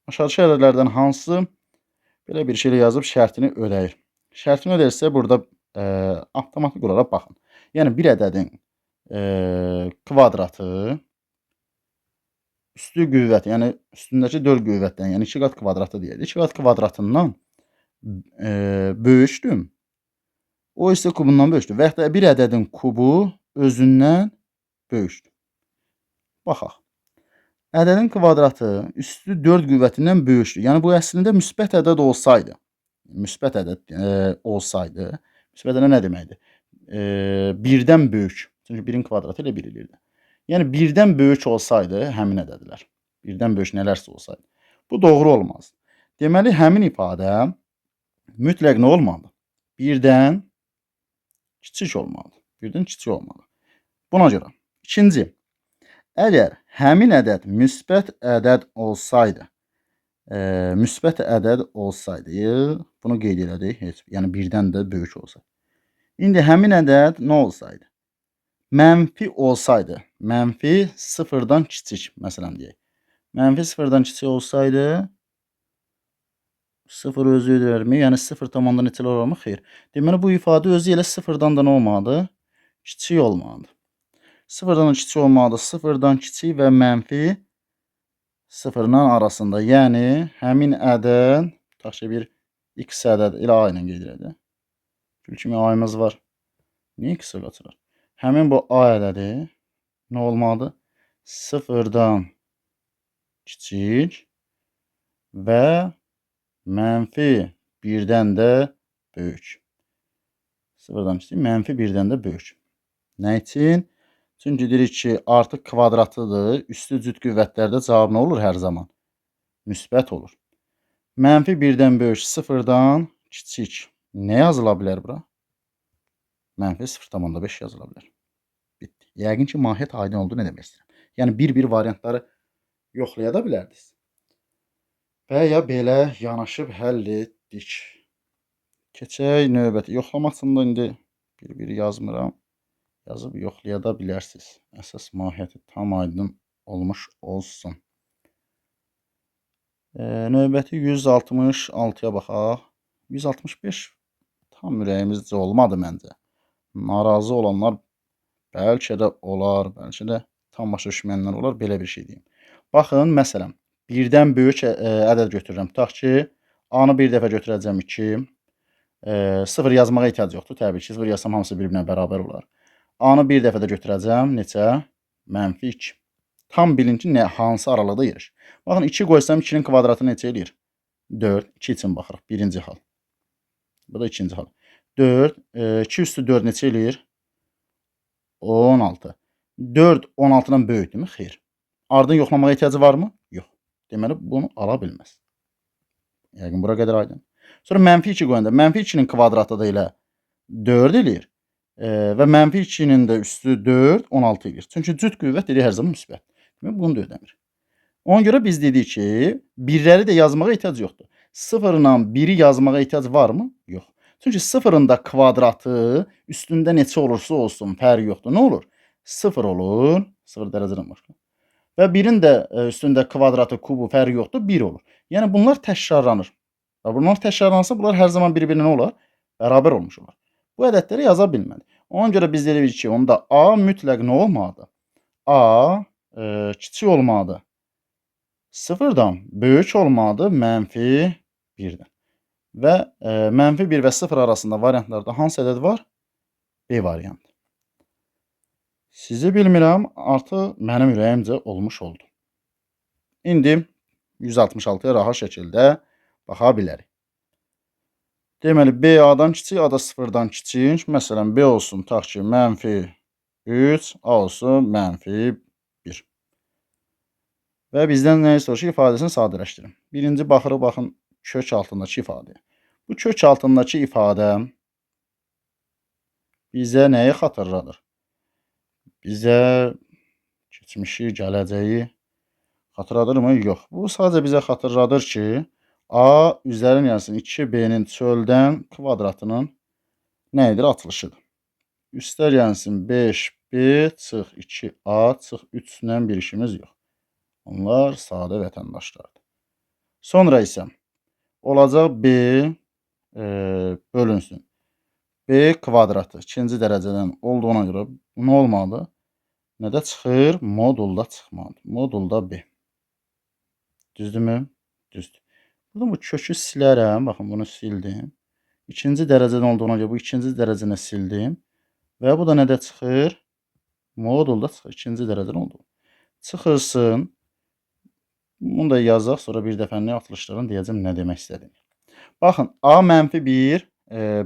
Aşağıdakı ədədlərdən hansı belə bir şeylə yazıb şərtini ödəyir? Şərtini ödəyirsə burada avtomatik olaraq baxın. Yəni bir ədədin kvadratı üstü qüvvəti, yəni üstündəki 4 qüvvətdən, yəni 2 qat kvadratı deyək. 2 qat kvadratından böyükdür. O isə kubundan böyükdür. Və yaxud da bir ədədin kubu özündən böyükdür. Baxaq. Ədədin kvadratı üstü 4 qüvvətindən böyükdür. Yəni bu əslində müsbət ədəd olsaydı, müsbət ədəd olsaydı, müsbət ədəd nə deməkdir? Birdən böyük. Çünki 1-in kvadratı ilə 1 eləyirdi. Yəni birdən böyük olsaydı həmin ədədlər, birdən böyük nələrsə olsaydı, bu doğru olmaz. Deməli, həmin ifadə mütləq nə olmalıdır? Birdən kiçik olmalıdır. Birdən kiçik olmalıdır. Buna görə. İkinci, Əgər həmin ədəd müsbət ədəd olsaydı, bunu qeyd elədik, heç, yəni birdən də böyük olsaydı. İndi həmin ədəd nə olsaydı? Mənfi olsaydı, mənfi sıfırdan kiçik, məsələn deyək. Mənfi sıfırdan kiçik olsaydı, sıfır özü ödərmi? Yəni sıfır tamamdan neçələr olarmı? Xeyr. Deməli, bu ifadə özü elə sıfırdan da nə olmalıdır? Kiçik olmalıdır. Sıfırdan kiçik olmalıdır. Sıfırdan kiçik və mənfi sıfırla arasında. Yəni, həmin ədəd, tutaq ki, bir x ədəd elə a ilə qeyd edək. Gül kimi a-mız var. Niyə x-ə qaçırır? Həmin bu a ədədi nə olmalıdır? Sıfırdan kiçik və mənfi birdən də böyük. Sıfırdan kiçik, mənfi birdən də böyük. Nə üçün? Çünki deyirik ki, artıq kvadratıdır. Üstü cüt qüvvətlərdə cavab nə olur hər zaman? Müsbət olur. Mənfi birdən böyük, sıfırdan kiçik. Nə yazıla bilər bura? Mənfi 0,5 yazıla bilər. Bitdi. Yəqin ki, mahiyyət aydın oldu, nə demək istəyirəm. Yəni, bir-bir variantları yoxlaya da bilərdiniz. Və ya belə yanaşıb həll etdik. Keçək növbəti. Yoxlamaq üçün də indi bir-bir yazmıram. Yazıb yoxlaya da bilərsiniz. Əsas mahiyyəti tam aydın olmuş olsun. Növbəti 166-ya baxaq. 165 tam ürəyimizcə olmadı məncə. Narazı olanlar bəlkə də olar, bəlkə də tam başa düşməyənlər olar, belə bir şey deyim. Baxın, məsələn, birdən böyük ədəd götürürəm. Tutaq ki, A-nı bir dəfə götürəcəm 2. 0 yazmağa ehtiyac yoxdur. Təbii ki, 0 yazsam hamısı bir-birinə bərabər olar. A-nı bir dəfə də götürəcəm. Neçə? Mənfi 2. Tam bilin ki, hansı aralıqda yerləşir. Baxın, 2 qoysam 2-nin kvadratı neçə eləyir? 4. 2 üçün baxırıq. Birinci hal. Bu da ikinci hal. 4. 2 üstü 4 neçə eləyir? 16. 4 16-dan böyükdürmü? Xeyr. Ardını yoxlamağa ehtiyacı varmı? Yox. Deməli, bunu ala bilməz. Yəqin bura qədər aydın. Sonra mənfi 2 qoyanda, mənfi 2-nin kvadratı da elə 4 eləyir. Və mənfi 2-nin də üstü 4, 16 eləyir. Çünki cüt qüvvət dedik hər zaman müsbət. Demək, bunu da ödəmir. Ona görə biz dedik ki, birləri də yazmağa ehtiyac yoxdur. 0 ilə 1-i yazmağa ehtiyac varmı? Yox. Çünki 0-ın da kvadratı üstündə neçə olursa olsun, fərqi yoxdur. Nə olur? 0 olur. 0 dərəcədən başqa. Və 1-in də üstündə kvadratı, kubu fərqi yoxdur, 1 olur. Yəni, bunlar təkrarlanır. Və bunlar təkrarlansa, bunlar hər zaman bir-birinə nə olar? Bərabər olmuş olar. Bu ədədləri yaza bilmədi. Ona görə biz dedik ki, onda A mütləq nə olmalıdır? A kiçik olmalıdır. 0-dan böyük olmalıdır, mənfi 1-dən. Və mənfi 1 və 0 arasında variantlarda hansı ədəd var? B variantı. Sizi bilmirəm, artıq mənim ürəyimcə olmuş oldu. İndi 166-ya rahat şəkildə baxa bilərik. Deməli, B A-dan kiçik, A da 0-dan kiçik. Məsələn, B olsun, tutaq ki, mənfi 3, A olsun, mənfi 1. Və bizdən nəyi soruşur? İfadəsini sadələşdirin. Birinci baxırıq, baxın, kök altındakı ifadəyə. Bu kök altındakı ifadə bizə nəyi xatırladır? Bizə keçmişi, gələcəyi xatırladırmı? Yox. Bu sadəcə bizə xatırladır ki, A üzərin gəlsin 2B-nin çöldən kvadratının nə edir? Açılışıdır. Üstlər gəlsin 5B çıx 2A çıx 3 ilə bir işimiz yox. Onlar sadə vətəndaşlardır. Sonra isə olacaq B bölünsün. B kvadratı ikinci dərəcədən olduğuna görə nə olmalıdır? Nədə çıxır? Modulda çıxmalıdır. Modulda B. Düzdürmü? Düzdür. Burada bu kökü silərəm. Baxın, bunu sildim. İkinci dərəcədən olduğuna görə bu ikinci dərəcəni sildim. Və bu da nədə çıxır? Modulda çıxır. İkinci dərəcədən oldu. Çıxırsın. Bunu da yazaq. Sonra bir dəfə nə atılışlarını deyəcəm nə demək istədiyimi. Baxın, A mənfi 1,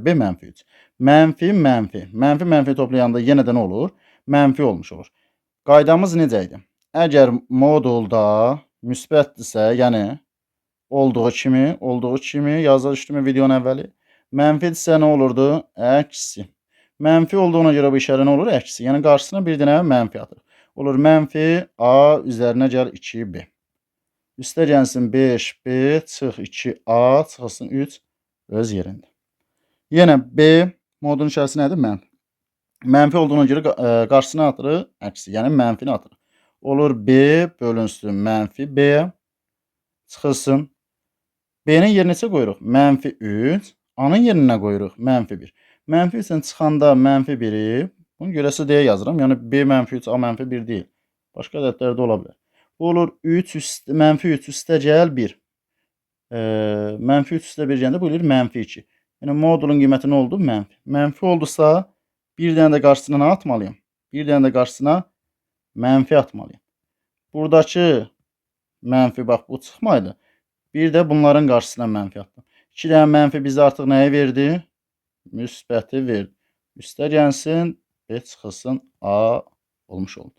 B mənfi 3. Mənfi, mənfi. Mənfi, mənfi toplayanda yenə də nə olur? Mənfi olmuş olur. Qaydamız necə idi? Əgər modulda müsbətdirsə, yəni olduğu kimi yaza düşdümü videonun əvvəli. Mənfidirsə nə olurdu? Əksi. Mənfi olduğuna görə bu işarə nə olur? Əksi. Yəni qarşısına bir dənə mənfi atır. Olur mənfi A üzərinə gəl 2B. Üstə gəlsin 5B, çıx 2A, çıxılsın 3 öz yerində. Yenə B modulun işarəsi nədir? Mənfi. Mənfi olduğuna görə qarşısına atırıq, əksi, yəni mənfini atırıq. Olur B bölünsün mənfi B, çıxılsın. B-nin yerinə neçə qoyuruq? Mənfi 3. A-nın yerinə nə qoyuruq? Mənfi 1. Mənfi 3-dən çıxanda mənfi 1-i, bunu görəsi D yazıram. Yəni B mənfi 3, A mənfi 1 deyil. Başqa ədədlər də ola bilər. Bu olur 3 üst, mənfi 3 üstə gəl 1. Mənfi 3 üstə 1 gələndə bu olur mənfi 2. Yəni modulun qiyməti nə oldu? Mənfi. Mənfi oldusa bir dənə də qarşısına nə atmalıyam? Bir dənə də qarşısına mənfi atmalıyam. Buradakı mənfi bax bu çıxmaydı. Bir də bunların qarşısına mənfi atdım. 2 dənə mənfi bizə artıq nəyi verdi? Müsbəti verdi. Üstə gəlsin, B çıxılsın, A olmuş oldu.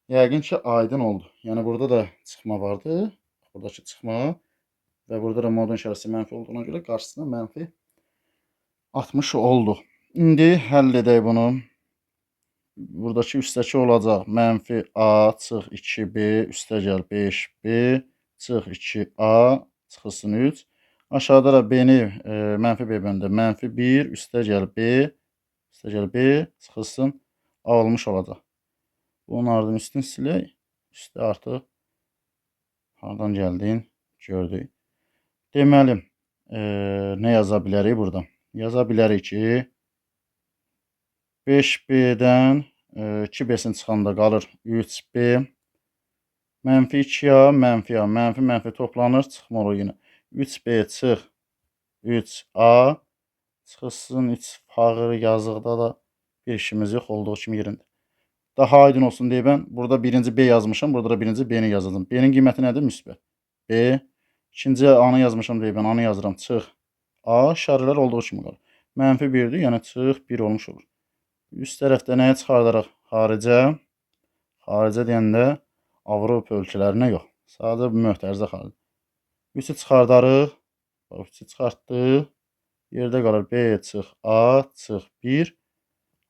Yəqin ki, aydın oldu. Yəni burada da çıxma vardı. Buradakı çıxma və burada da modun işarəsi mənfi olduğuna görə qarşısına mənfi atmış olduq. İndi həll edək bunu. Buradakı üstəki olacaq mənfi A çıx 2B, üstə gəl 5B, çıx 2A, çıxılsın 3. Aşağıda da B-ni mənfi B böləndə mənfi 1, üstə gəl B, üstə gəl B, çıxılsın A olmuş olacaq. Bunun ardını üstünü silək. Üstə artıq hardan gəldiyini gördük. Deməli, nə yaza bilərik burada? Yaza bilərik ki, 5B-dən 2B-sini çıxanda qalır 3B. Mənfi 2A, mənfi A, mənfi, mənfi toplanır, çıxma olur yenə. 3B çıx 3A, çıxılsın 3 fağır yazıqda da bir işimiz yox, olduğu kimi yerində. Daha aydın olsun deyə mən burada birinci B yazmışam, burada da birinci B-ni yazacağam. B-nin qiyməti nədir? Müsbət. B, ikinci A-nı yazmışam deyə mən A-nı yazıram, çıx A, işarələr olduğu kimi qalır. Mənfi 1-dir, yəni çıx 1 olmuş olur. Üst tərəfdə nəyə çıxardarıq? Xaricə. Xaricə deyəndə Avropa ölkələrinə yox. Sadəcə bu möhtərizə xaricə. 3-ü çıxardarıq. Bax, 3-ü çıxartdıq. Yerdə qalır B çıx A çıx 1.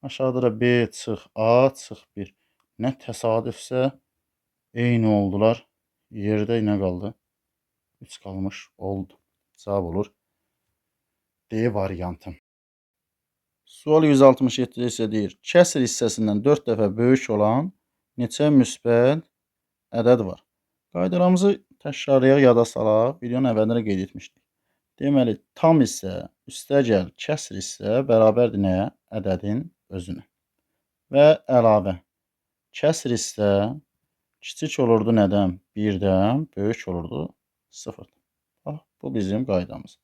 Aşağıda da B çıx A çıx 1. Nə təsadüfsə eyni oldular. Yerdə nə qaldı? 3 qalmış oldu. Cavab olur D variantı. Sual 167 isə deyir, kəsr hissəsindən 4 dəfə böyük olan neçə müsbət ədəd var? Qaydalarımızı təkrarlayaq, yada salaq. Videonun əvvəlində də qeyd etmişdik. Deməli, tam hissə, üstə gəl, kəsr hissə bərabərdir nəyə? Ədədin özünə. Və əlavə, kəsr hissə kiçik olurdu nədən? 1-dən, böyük olurdu 0-dan. Bax, bu bizim qaydamızdır.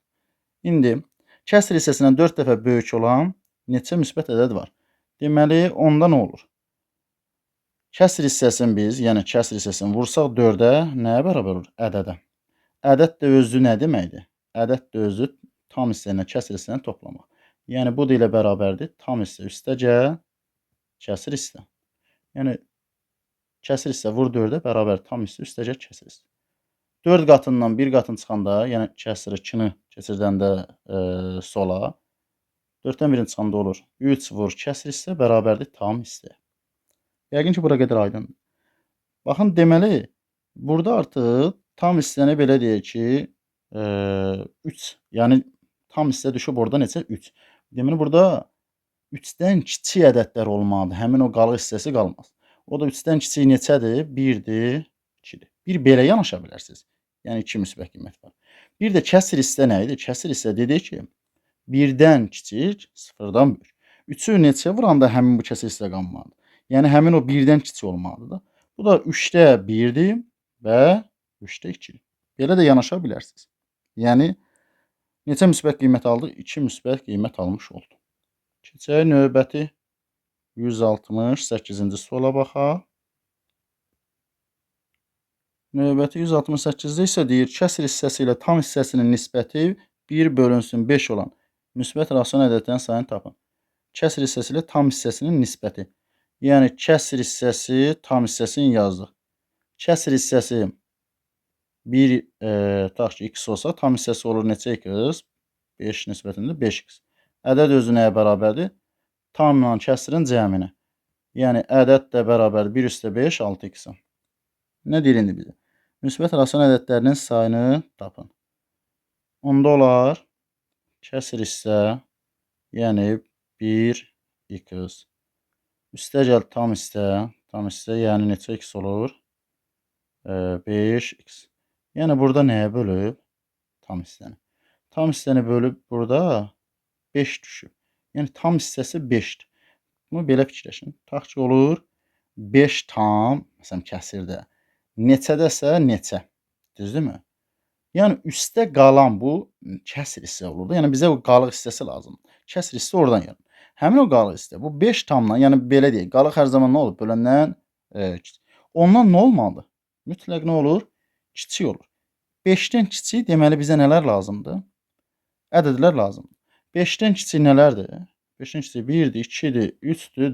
İndi, kəsr hissəsindən 4 dəfə böyük olan neçə müsbət ədəd var? Deməli, onda nə olur? Kəsr hissəsini biz, yəni kəsr hissəsini vursaq 4-ə nəyə bərabər olur? Ədədə. Ədəd də özü nə deməkdir? Ədəd də özü tam hissə ilə kəsr hissəsini toplamaq. Yəni, bu da ilə bərabərdir. Tam hissə üstə gəl, kəsr hissə. Yəni, kəsr hissə vur 4-ə bərabər tam hissə üstə gəl, kəsr hissə. 4 qatından 1 qatın çıxanda, yəni kəsri 2-ni keçirdəndə sola, 4-dən 1-in çıxanda olur. 3 vur kəsr hissə bərabərdir tam hissə. Yəqin ki, bura qədər aydındır. Baxın, deməli, burada artıq tam hissəni belə deyək ki, 3, yəni tam hissə düşüb orada neçə? 3. Deməli, burada 3-dən kiçik ədədlər olmalıdır. Həmin o qalıq hissəsi qalmaz. O da 3-dən kiçik neçədir? 1-dir, 2-dir. Bir belə yanaşa bilərsiniz. Yəni 2 müsbət qiymət var. Bir də kəsr hissə nə idi? Kəsr hissə dedik ki, 1-dən kiçik, 0-dan böyük. 3-ü neçə vuranda həmin bu kəsr hissə qalmalıdır? Yəni həmin o 1-dən kiçik olmalıdır da. Bu da 3-də 1-dir və 3-də 2-dir. Belə də yanaşa bilərsiniz. Yəni neçə müsbət qiymət aldıq? 2 müsbət qiymət almış oldu. Keçək növbəti 168-ci suala baxaq. Növbəti 168-də isə deyir, kəsr hissəsi ilə tam hissəsinin nisbəti 1 bölünsün 5 olan müsbət rasional ədədlərin sayını tapın. Kəsr hissəsi ilə tam hissəsinin nisbəti. Yəni, kəsr hissəsi tam hissəsini yazdıq. Kəsr hissəsi 1, tutaq ki, x olsa, tam hissəsi olur neçə x? 5 nisbətində 5x. Ədəd özü nəyə bərabərdir? Tamla kəsrin cəminə. Yəni, ədəd də bərabər 1 üstə 5, 6x-a. Nə deyir indi bizə? Müsbət rasional ədədlərinin sayını tapın. Onda olar kəsir hissə, yəni 1x. Üstə gəl tam hissə, tam hissə, yəni neçə x olur? 5x. Yəni burada nəyə bölüb? Tam hissəni. Tam hissəni bölüb burada 5 düşüb. Yəni tam hissəsi 5-dir. Bunu belə fikirləşin. Tutaq ki, olur 5 tam, məsələn, kəsirdə. Neçədəsə neçə. Düzdürmü? Yəni üstə qalan bu kəsir hissə olurdu. Yəni bizə o qalıq hissəsi lazımdır. Kəsir hissə oradan yaranır. Həmin o qalıq hissə bu 5 tamdan, yəni belə deyək, qalıq hər zaman nə olur? Böləndən kiçik. Ondan nə olmalıdır? Mütləq nə olur? Kiçik olur. 5-dən kiçik deməli bizə nələr lazımdır? Ədədlər lazımdır. 5-dən kiçik nələrdir? 5-dən kiçik 1-dir, 2-dir, 3-dür,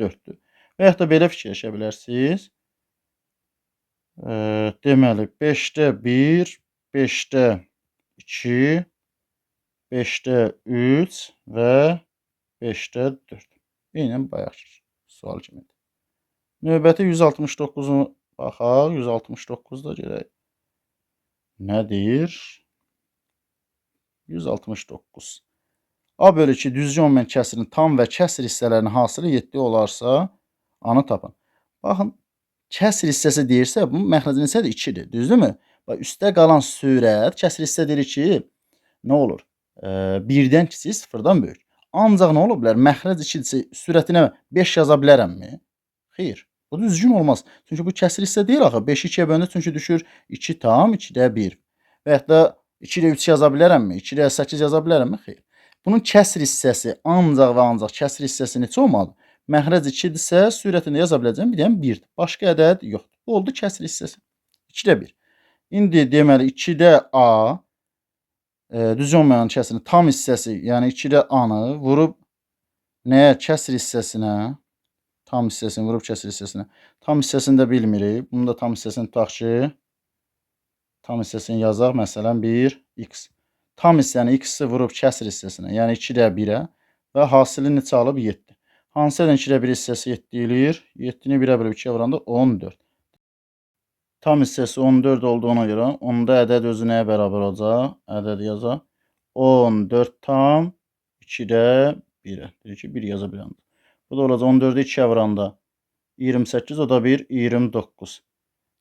4-dür. Və yaxud da belə fikirləşə bilərsiniz. Deməli 5-də 1, 5-də 2, 5-də 3 və 5-də 4. Eynən bayaq sual kimidir. Növbəti 169-u baxaq. 169-da görək. Nə deyir? 169. A bölü 2 düzgün olmayan kəsirin tam və kəsir hissələrinin hasılı 7 olarsa, A-nı tapın. Baxın, kəsir hissəsi deyirsə, bunun məxrəci neçədir? 2-dir. Düzdürmü? Bax, üstə qalan sürət, kəsir hissə deyir ki, nə olur? 1-dən kiçik, 0-dan böyük. Ancaq nə ola bilər? Məxrəc 2-dirsə, sürətinə 5 yaza bilərəmmi? Xeyr. Bu düzgün olmaz. Çünki bu kəsir hissə deyil axı. 5-i 2-yə böləndə çünki düşür 2 tam, 2-də 1. Və yaxud da 2-də 3 yaza bilərəmmi? 2-də 8 yaza bilərəmmi? Xeyr. Bunun kəsir hissəsi ancaq və ancaq kəsir hissəsi neçə olmalıdır? Məxrəc 2-dirsə, sürətini yaza biləcəm. Bir dənə 1-dir. Başqa ədəd yoxdur. Bu oldu kəsir hissəsi. 2-də 1. İndi deməli 2-də A düz olmayan kəsirin tam hissəsi, yəni 2-də A-nı vurub nəyə? Kəsir hissəsinə. Tam hissəsini vurub kəsir hissəsinə. Tam hissəsini də bilmirik. Bunu da tam hissəsini tutaq ki, tam hissəsini yazaq. Məsələn, 1x. Tam hissəni x-i vurub kəsir hissəsinə, yəni 2-də 1-ə və hasili neçə alıb? 7. Hansı ədədin 2-də 1 hissəsi 7 eləyir? 7-ni 1-ə bölüb 2-yə vuranda 14. Tam hissəsi 14 olduğuna görə onda ədəd özü nəyə bərabər olacaq? Ədəd yazaq. 14 tam 2-də 1-ə. Deyir ki, 1 yaza bilərəm. Bu da olacaq 14-ü 2-yə vuranda 28, o da 1, 29.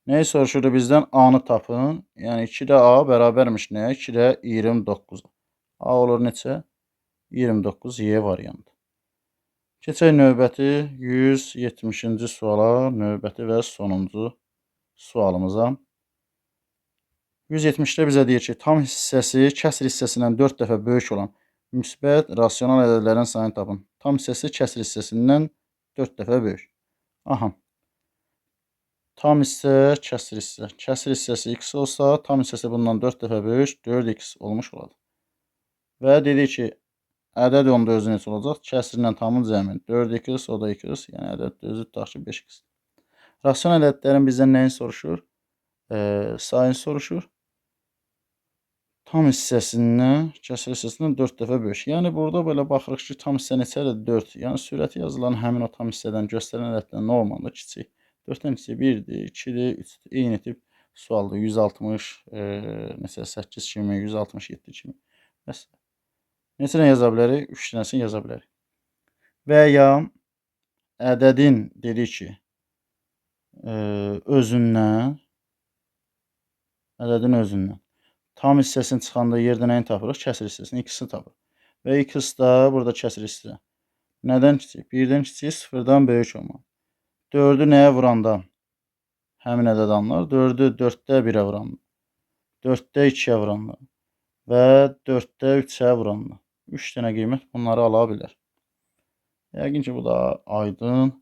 Nəyi soruşurdu bizdən? A-nı tapın. Yəni 2-də A bərabərmiş nəyə? 2-də 29. A olur neçə? 29 Y variantı. Keçək növbəti 170-ci suala, növbəti və sonuncu sualımıza. 170-də bizə deyir ki, tam hissəsi kəsir hissəsindən 4 dəfə böyük olan müsbət rasional ədədlərin sayını tapın. Tam hissəsi kəsir hissəsindən 4 dəfə böyük. Aha. Tam hissə, kəsir hissə. Kəsir hissəsi x olsa, tam hissəsi bundan 4 dəfə böyük, 4x olmuş olacaq. Və dedik ki, ədəd onda özü neçə olacaq? Kəsirlə tamın cəmi 4x, o da x, yəni ədəd özü tutaq ki, 5x. Rasional ədədlərin bizdən nəyin soruşur? Sayını soruşur. Tam hissəsindən, kəsir hissəsindən 4 dəfə böyük. Yəni burada belə baxırıq ki, tam hissə neçədir? 4. Yəni sürəti yazılan həmin o tam hissədən göstərən ədəddən nə olmalıdır? Kiçik. 4-dən kiçik 1-dir, 2-dir, 3-dür. Eyni tip sualdır. 160, neçə 8 kimi, 167 kimi. Bəs neçə dənə yaza bilərik? 3 dənəsini yaza bilərik. Və ya ədədin dedik ki, özündən, ədədin özündən tam hissəsini çıxanda yerdə nəyini tapırıq? Kəsir hissəsini, x-i tapırıq. Və x da burada kəsir hissə. Nədən kiçik? 1-dən kiçik, 0-dan böyük olmalı. 4-ü nəyə vuranda? Həmin ədəd alınır. 4-ü 4-də 1-ə vuranda, 4-də 2-yə vuranda və 4-də 3-ə vuranda. 3 dənə qiymət bunları ala bilər. Yəqin ki, bu da aydın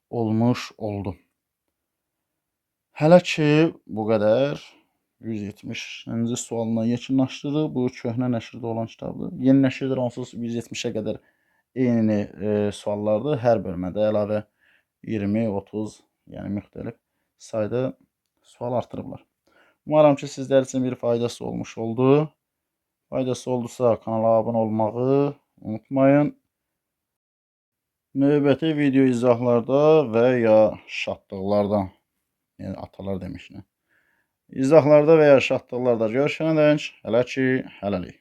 olmuş oldu. Hələ ki, bu qədər. 170-ci sualına yekunlaşdırırıq. Bu köhnə nəşrdə olan kitabdır. Yeni nəşrdə onsuz 170-ə qədər eyni suallardır. Hər bölmədə əlavə 20, 30, yəni müxtəlif sayda sual artırıblar. Umarım ki, sizlər üçün bir faydası olmuş oldu. Faydası oldusa kanala abunə olmağı unutmayın. Növbəti video izahlarda və ya şadlıqlarda, yəni atalar demiş nə? İzahlarda və ya şadlıqlarda görüşənədək hələ ki, hələlik.